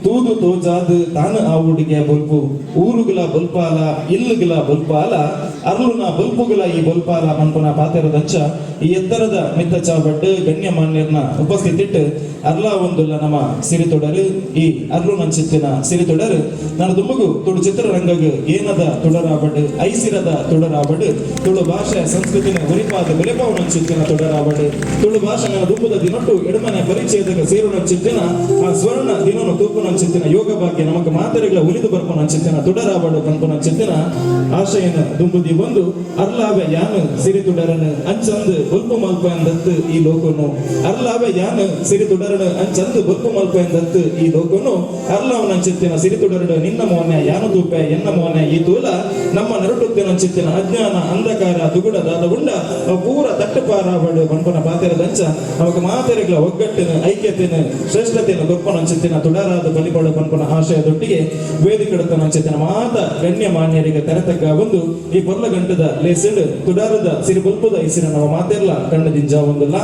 ತೂದು ತೋಜಾದು ತಾನು ಆ ಉಡುಗೆ ಬಲ್ಪು, ಊರುಗಳ ಬಲ್ಪಾಲ ಇಲ್ಲುಗಳ ಬಲ್ಪಾಲ ಅರ್ಲುನ ಬಲ್ಪುಗಳ ಈ ಬಲ್ಪಾಲ ಪನ್ಪುನ ಪಾತೆರದಂಚ ಈ ಎತ್ತರದ ಮಿತ್ತ ಚಾವಟ್ಟು ಗಣ್ಯಮಾನ್ಯರ್ನ ಉಪಸ್ಥಿತಿಟ್ಟು ಅರ್ಲಾ ಒಂದುಲ್ಲ ನಮ್ಮ ಸಿರಿತೊಡರು ಈ ಅರ್ಲು ನಂಚಿತ್ತಿನ ಸಿರಿತೊಡರು ನಾನು ದುಮ್ಮಗು ತುಳು ಚಿತ್ರರಂಗಗ್ ಏನದ ತುಡರಾಬಡ್, ಐಸಿರದ ತುಡರಾಬಡ್, ತುಳು ಭಾಷೆ ಸಂಸ್ಕೃತಿನ ಉರಿಪಾದ ಬೆಲೆಪಾವು ನಂಚಿತ್ತಿನ ತುಡರಾಬಡ್, ತುಳು ಭಾಷೆ ನನ್ನ ದುಂಬುದ ದಿನೊಟ್ಟು ಎಡಮನೆ ಪರಿಚಯದ ಸೇರು ನಂಚಿತ್ತಿನ ಆ ಸ್ವರ್ಣ ದಿನನು ತೂಪು ನಂಚಿತ್ತಿನ ಯೋಗ ಭಾಗ್ಯ ನಮಕ್ ಮಾತೆರೆಗಳ ಉಲಿದು ಬರ್ಪು ನಂಚಿತ್ತಿನ ತುಡರಾಬಡು ಪನ್ಪು ನಂಚಿತ್ತಿನ ಆಶಯನ ದುಂಬುದಿ ಒಂದು ಅರ್ಲಾವೆ ಯಾನು ಸಿರಿತುಡರನು ಅಂಚಂದು ಬೊಲ್ಪು ಮಲ್ಪ ಎಂದತ್ತು ಈ ಲೋಕನು, ಅರ್ಲಾವೆ ಯಾನು ಸಿರಿತುಡರನು ಅಂಚಂದು ಬೊಲ್ಪು ಮಲ್ಪ ಎಂದತ್ತು ಈ ಲೋಕನು, ಅರ್ಲಾವನ ಅಂಚಿತ್ತಿನ ಸಿರಿತುಡರಡು ನಿನ್ನ ಮೋನೆ ಯಾನು ತೂಪೆ ಎನ್ನ ಮೋನೆ ಈ ತೂಲ ನಮ್ಮ ನರುಟುತ್ತಿನ ಅಂಚಿತ್ತಿನ ಅಜ್ಞಾನ ಅಂಧಕಾರ ದುಗುಡ ದಾದಗುಂಡ ಪೂರ ತಟ್ಟುಪಾರಾಬಡು ಪನ್ಪನ ಪಾತೆರದಂಚ ನಮಕ್ ಮಾತೆರೆಗಳ ಒಗ್ಗಟ್ಟಿನ ಐಕ್ಯತೆನ ಶ್ರೇಷ್ಠತೆಯನ್ನು ಗೊಪ್ಪನ ಅಂಚಿತ್ತಿನ ತುಡಾರಾದ ಬಲಿಪಡ ಪನ್ಪನ ಆಶಯದೊಟ್ಟಿಗೆ ವೇದಿಕೆಡುತ್ತನ ಅಂಚಿತ್ತಿನ ಮಾತ ಗಣ್ಯ ಮಾನ್ಯರಿಗೆ ತೆರೆತಕ್ಕ ಒಂದು ಈ ಪೊರ್ಲಗಂಟದ ಲೇಸಿಡ್ ತುಡಾರದ ಸಿರಿ ಬೊಲ್ಪುದ ಇಸಿನ ನಮ್ಮ ಮಾತೆರ್ಲ ಕಣ್ಣು ದಿಂಜ ಒಂದುಲ್ಲ.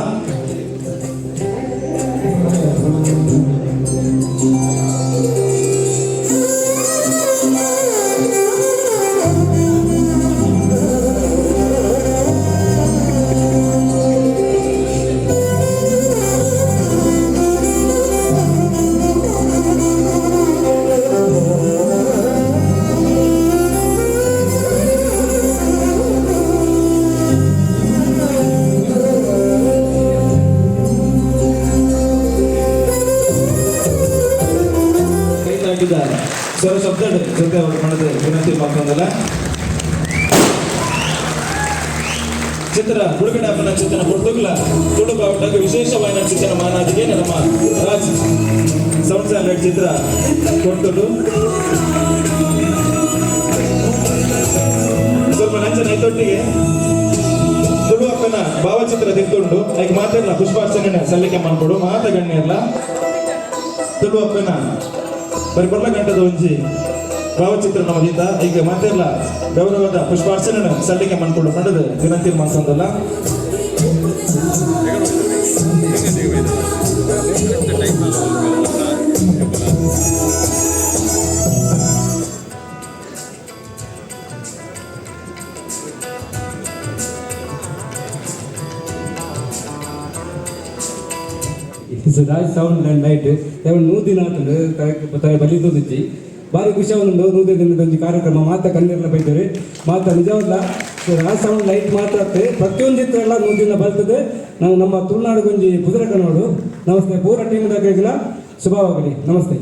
ಜೊತೆ ಅವರು ಪಣದ ವಿನಂತಿ ಮಾಡ್ಕೊಂಡಲ್ಲ. ಚಿತ್ರ ಬಿಡುಗಡೆ ಆಪನ ಚಿತ್ರನ ಪೊರ್ತುಗ್ಲ ತುಳು ಬಾವುಟಗ್ ವಿಶೇಷವಾಯಿನ ಚಿತ್ರನ ಮಾನಾದಿಗೆ ನಮ್ಮ ರಾಜ್ ಸೌಂಡ್ಸ್ ಆ್ಯಂಡ್ ಲೈಟ್ ಚಿತ್ರ ಕೊಡ್ತುಂಡು. ಸ್ವಲ್ಪ ನಂಚನ ಐತೊಟ್ಟಿಗೆ ತುಳು ಅಪ್ಪನ ಭಾವಚಿತ್ರ ತಿಂತುಂಡು. ಐಕ್ ಮಾತೆರ್ಲ ಪುಷ್ಪಾರ್ಚನೆ ಸಲ್ಲಿಕೆ ಮನ್ಪೊಡು ಮಾತ ಗಣ್ಯರ್ಲ. ತುಳು ಅಪ್ಪನ ಬರಿ ಕೊರ್ಲ ಗಂಟದ ಒಂಜಿ ಭಾವಚಿತ್ರ ನಮಗಿಂತ ಈಗ ಮಾತೆರ್ಲ ಗೌರವದ ಪುಷ್ಪಾರ್ಚನೆ ಸಲ್ಲಿಕೆ ಮನ್ಪೊಡು ಪಂಡದು ವಿನಂತಿ ಮಾಡ್ಸಂದಲ್ಲ. ರಾಜ್ ಸೌಂಡ್ ಆ್ಯಂಡ್ ಲೈಟ್ ದೇವನ್ 100 ದಿನ ಆತಂಡು ಬಲಿತುದಿಚ್ಚಿ. ಭಾರಿ ಖುಷಿ ಒಂದು 100 ದಿನದ ಒಂಜಿ ಕಾರ್ಯಕ್ರಮ. ಮಾತ ಕಣ್ಣೀರ್ಲ ಬೈತಾರೆ ಮಾತ. ನಿಜವಲ್ಲ, ರಾಜ್ ಸೌಂಡ್ ಲೈಟ್ ಮಾತ್ರ ಅತ್ತೆ, ಪ್ರತಿಯೊಂದು ಚಿತ್ರ ಎಲ್ಲ 100 ದಿನ ಬರ್ತದೆ. ನಾವು ನಮ್ಮ ತುಳುನಾಡಿಗೊಂಜಿ ಪುದರ ಕನ್ನೋಡು. ನಮಸ್ತೆ, ಪೂರ ಟೀಮ್ ದಾಖಲೆಗಳ ಶುಭವಾಗಲಿ. ನಮಸ್ತೆ.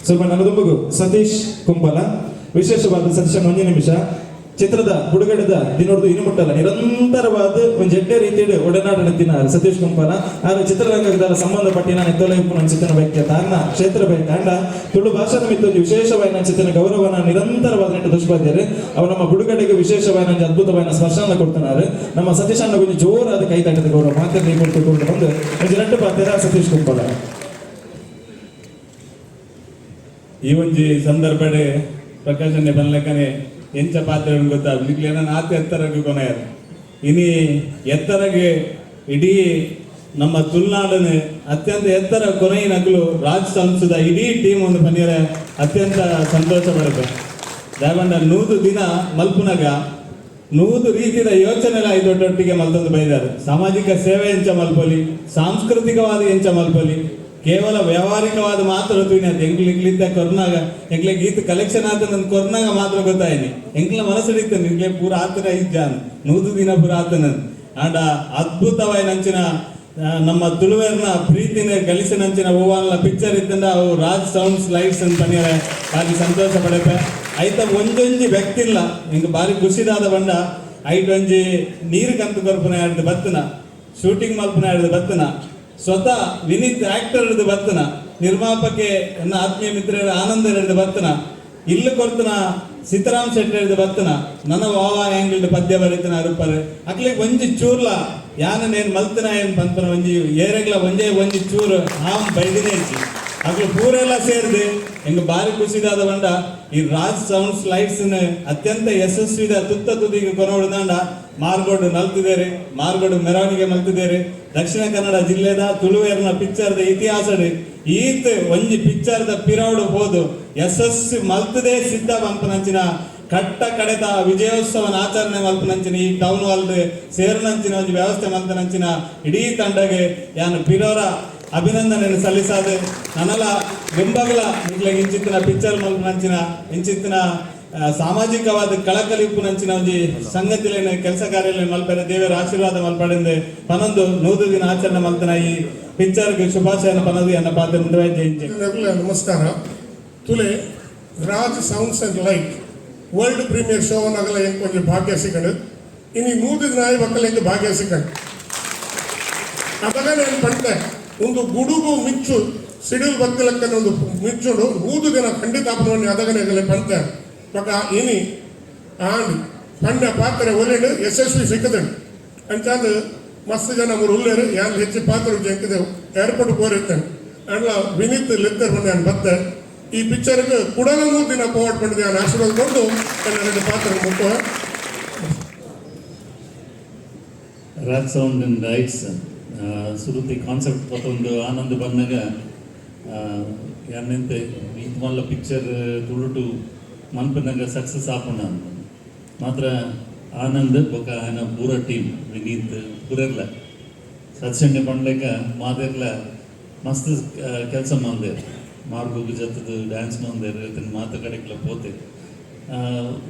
ಸ್ವಲ್ಪ ನನ್ನದೊಬ್ಬಗು ಸತೀಶ್ ಕುಂಬಲ, ವಿಶೇಷವಾದ ಸತೀಶ್ ಒಂಜಿ ನಿಮಿಷ. ಚಿತ್ರದ ಬಿಡುಗಡೆದ ದಿನೊಡ್ದು ಇನ್ನು ಮುಟ್ಟಲ್ಲ ನಿರಂತರವಾದ ಒಂಜಿ ಎಡ್ಡೆ ರೀತಿಯಲ್ಲಿ ಒಡನಾಟ ದಿನ ಸತೀಶ್ ಕುಂಪಲ. ಆದ್ರೆ ಚಿತ್ರರಂಗದ ಸಂಬಂಧಪಟ್ಟಿನ ನೆತ್ತೊಲ ಇಪ್ಪುನ ಚಿತ್ರನ ವ್ಯಕ್ತಿ, ತಾನ್ನ ಕ್ಷೇತ್ರ ಬೈತ ಅಂಡ ತುಳು ಭಾಷಾದ ಮಿತ್ತು ಒಂಜಿ ವಿಶೇಷವಾದ ಚಿತ್ರನ ಗೌರವನ ನಿರಂತರವಾದ ನೆಟ್ಟು ದುಷ್ಪಾದ್ಯರು. ಅವ ನಮ್ಮ ಬಿಡುಗಡೆಗೆ ವಿಶೇಷವಾದ ಒಂಜಿ ಅದ್ಭುತವಾದ ಸ್ಪರ್ಶನ ಕೊಡ್తున్నారు. ನಮ್ಮ ಸತೀಶ್ ಅಣ್ಣ ಒಂಜಿ ಜೋರಾದ ಕೈ ತಟ್ಟದ ಗೌರವ ಮಾತ್ರ ಕೊಡ್ತುಕೊಂಡು ಬಂದು ಒಂಜಿ ರಡ್ಡು ಪಾತ್ರ ಸತೀಶ್ ಕುಂಪಲ. ಈ ಒಂಜಿ ಸಂದರ್ಭಡೆ ಪ್ರಕಾಶನೆ ಬನ್ಲೆಕ್ಕನೆ ಎಂಚ ಪಾತ್ರ ಗೊತ್ತಾ ನಿಕ್ಲೆ ಆತ ಎತ್ತರಗೆ ಕೊನೆಯರು. ಇನಿ ಎತ್ತರಗೆ ಇಡೀ ನಮ್ಮ ತುಳುನಾಡನೆ ಅತ್ಯಂತ ಎತ್ತರ ಕೊನೆಯಿನಗ್ಲು ರಾಜ್ ಸಂಸದ ಇಡೀ ಟೀಮ್ ಒಂದು ಬನ್ನಿಯರೆ ಅತ್ಯಂತ ಸಂತೋಷ ಪಡುತ್ತೆ. ದಾಯಪಂಡ 100 ದಿನ ಮಲ್ಪುನಗ 100 ರೀತಿಯ ಯೋಚನೆ ಐದೊಟ್ಟೊಟ್ಟಿಗೆ ಮಲ್ತೊಂದು ಬೈದಾರೆ. ಸಾಮಾಜಿಕ ಸೇವೆ ಎಂಚ ಮಲ್ಪೊಲಿ, ಸಾಂಸ್ಕೃತಿಕವಾದ ಎಂಚ ಮಲ್ಪೊಲಿ, ಕೇವಲ ವ್ಯಾವಹಾರಿಕವಾದ ಮಾತ್ರ ತೂಯಿನ. ಎಂಕ್ಲು ಇಂಗ್ಲಿತ್ತ ಕೊರ್ನಾಗ ಎಂಕ್ಲೆ ಗೀತ ಕಲೆಕ್ಷನ್ ಆತ ನನ್ ಕೊರ್ನಾಗ ಮಾತ್ರ ಗೊತ್ತಾಯ್ನಿ. ಎಂಕ್ಲ ಮನಸ್ಸು ಇತ್ತು ನಿಂಗೆ ಪೂರ ಆತನ ಇಜ್ಜಾನ್ 100 ದಿನ ಪೂರ ಆತನ. ಆಂಡ ಅದ್ಭುತವಾಯಿನಂಚಿನ ನಮ್ಮ ತುಳುವೆರ್ನ ಪ್ರೀತಿನ ಗಳಿಸಿನಂಚಿನ ಹೂವನ್ಲ ಪಿಕ್ಚರ್ ಇತ್ತಂಡ ಅವು ರಾಜ್ ಸೌಂಡ್ಸ್ ಲೈಟ್ಸ್ ಅಂತ ಪನ್ಯರೆ ಬಾರಿ ಸಂತೋಷ ಪಡೆಪೆ. ಐತ ಒಂಜೊಂಜಿ ವ್ಯಕ್ತಿ ಇಲ್ಲ ಇಂಕ್ ಬಾರಿ ಖುಷಿದಾದ ಬಂಡ ಐಟ್ ಒಂಜಿ ನೀರು ಕಂತು ಕೊರ್ಪುನ ಹಿಡ್ದು ಬತ್ತನ, ಶೂಟಿಂಗ್ ಮಲ್ಪುನ ಹಿಡ್ದು ಬತ್ತನ, ಸ್ವತಃ ವಿನೀತ್ ಆಕ್ಟರ್ ಹಿಡ್ದು ಬತ್ತನ, ನಿರ್ಮಾಪಕೆ ನನ್ನ ಆತ್ಮೀಯ ಮಿತ್ರರ ಆನಂದ ಹಿಡ್ದು ಬತ್ತನ, ಇಲ್ಲು ಕೊರ್ತನ ಸೀತಾರಾಮ್ ಶೆಟ್ಟಿ ಹಿಡ್ದು ಬತ್ತನ, ನನ್ನ ವಾವ ಆ್ಯಂಗಲ್ ಪದ್ಯ ಬರೀತನ ಅರುಪರು ಅಕ್ಲಿಗೆ ಒಂಜಿ ಚೂರ್ಲ ಯಾನ ನೇನ್ ಮಲ್ತನ ಏನ್ ಪನ್ಪನ ಒಂಜಿ ಏರೆಗ್ಲ ಒಂಜೇ ಒಂಜಿ ಚೂರು ಆಮ್ ಬೈದಿನೇ ಇಜ್ಜಿ. ಅಕ್ಲು ಪೂರೆಲ್ಲ ಸೇರ್ದು ಎಂಗ್ ಬಾರಿ ಖುಷಿದಾದ ಬಂಡ ಈ ರಾಜ್ ಸೌಂಡ್ಸ್ ಲೈಟ್ಸ್ ಅತ್ಯಂತ ಯಶಸ್ವಿದ ತುತ್ತ ತುದಿಗೆ ಕೊನೋಡ್ದಾಂಡ ಮಾರ್ಗೋಡು ನಲ್ತಿದ್ದೇರೆ, ಮಾರ್ಗೋಡು ಮೆರವಣಿಗೆ ಮಲ್ತಿದ್ದೇರೆ. ದಕ್ಷಿಣ ಕನ್ನಡ ಜಿಲ್ಲೆದ ತುಳುವೇರ್ನ ಪಿಕ್ಚರ್ದ ಇತಿಹಾಸಡ್ ಈತ್ ಒಂಜಿ ಪಿಕ್ಚರ್ದ ಪಿರೌಡು ಪೋದು ಯಶಸ್ವಿ ಮಲ್ತದೇ ಸಿದ್ಧ ಪಂಪನಂಚಿನ ಕಟ್ಟ ಕಡೆತ ವಿಜಯೋತ್ಸವನ ಆಚರಣೆ ಮಲ್ಪನಂಚಿನ ಈ ಟೌನ್ ಹಾಲ್ ಸೇರಿನಂಚಿನ ಒಂಜಿ ವ್ಯವಸ್ಥೆ ಮಲ್ತನಂಚಿನ ಇಡೀ ತಂಡಗೆ ಯಾನು ಪಿರೋರ ಅಭಿನಂದನೆ ಸಲ್ಲಿಸಾದ. ನನಲ ದುಂಬಗಲ ನಿಕ್ಲೆಗ್ ಇಂಚಿತ್ತಿನ ಪಿಕ್ಚರ್ ಮಲ್ಪನಂಚಿನ ಇಂಚಿತ್ತಿನ ಸಾಮಾಜಿಕವಾದ ಕಳಕಳಿ ಉಪ್ಪುನಂಚಿನ ಒಂಜಿ ಸಂಗತಿಲೇನ ಕೆಲಸ ಕಾರ್ಯಲೇನ ಮಲ್ಪೆರೆ ದೇವರ ಆಶೀರ್ವಾದ ಮಲ್ಪಡೆಂದು ಪನೊಂದು 100 ದಿನ ಆಚರಣೆ ಮಲ್ತನ ಈ ಪಿಕ್ಚರ್ಗೆ ಶುಭಾಶಯನ ಪನದು ಎನ್ನ ಪಾತ್ರ ಮುಂದುವರೆ ಜಯಿಂಚೆ. ನಮಸ್ಕಾರ. ತುಲೆ Raj sounds and light world premier show ಆಗಲ ಎಂಕ್ ಒಂಜಿ ಭಾಗ್ಯ ಸಿಕ್ಕಂಡು. ಇನಿ 100 ದಿನ ಆಯಿ ಬಕ್ಕಲ ಎಂಕ್ ಭಾಗ್ಯ ಸಿಕ್ಕಂಡು. ಅದಾಗ ನಾನು ಪಂಡೆ ಒಂದು ಗುಡುಗು ಮಿಂಚು ಸಿಡಿಲ್ ಬತ್ತಿಲಕ್ಕನೆ ಒಂದು ಮಿಂಚುಡು 100 ದಿನ ಖಂಡಿತ ಆಪುನವನ್ನಿ ಅದಗನೆ ಆಗಲೆ ಪಂತೆ. ಬೊಕ ಇನಿ ಆಂಡ್ ಪಂಡ ಪಾತ್ರೆ ಒಲೆಂಡು ಯಶಸ್ವಿ ಸಿಕ್ಕದಂಡು. ಅಂಚಾದ್ ಮಸ್ತ್ ಜನ ಮೂರು ಉಲ್ಲೇರು ಯಾನ್ ಹೆಚ್ಚು ಪಾತ್ರ ಎಂಕಿದೆ ಏರ್ಪೋರ್ಟ್ ಪೋರಿತ್ತೇನೆ. ಅಂಡ್ಲ ವಿನೀತ್ ಲೆತ್ತರ್ ಬಂದೆ ನಾನು ಬತ್ತೆ. ಈ ಪಿಕ್ಚರ್ಗೆ ಕುಡಲ 3 ದಿನ ಪೋವಾಡ್ ಪಂಡಿದೆ. ನಾನು ಆಶೀರ್ವಾದ ಕೊಟ್ಟು ನನ್ನ ಎರಡು ಪಾತ್ರ ಮುಟ್ಟುವ. ರಾಜ್ ಸೌಂಡ್ ಅಂಡ್ ಲೈಟ್ಸ್ ಸುರುತಿ ಕಾನ್ಸೆಪ್ಟ್ ಪತ್ತೊಂದು ಆನಂದ್ ಬಂದಾಗ ಯಾನೆಂತೆ ಈತ್ ಮಲ್ಲ ಪಿಕ್ಚರ್ ತುಳುಟು ಮನ್ಪನಾಗ ಸಕ್ಸಸ್ ಆಪುಂಡ ಅಂತ. ಮಾತ್ರ ಆನಂದ್ ಬೊಕ ಆಯನ ಪೂರ ಟೀಮ್, ವಿನೀತ್ ಪೂರೆರ್ಲ ಸತ್ಸಂಡೆ ಪಂಡ್ಲೆಕ ಮಾತೆರ್ಲ ಮಸ್ತ್ ಕೆಲಸ ಮಂದೇರ್. ಮಾರ್ಗೋಗು ಜತ್ತದು ಡ್ಯಾನ್ಸ್ ಮಂದೇರ್ ಮಾತ ಕಡೆಕ್ಲ ಪೋತೆ.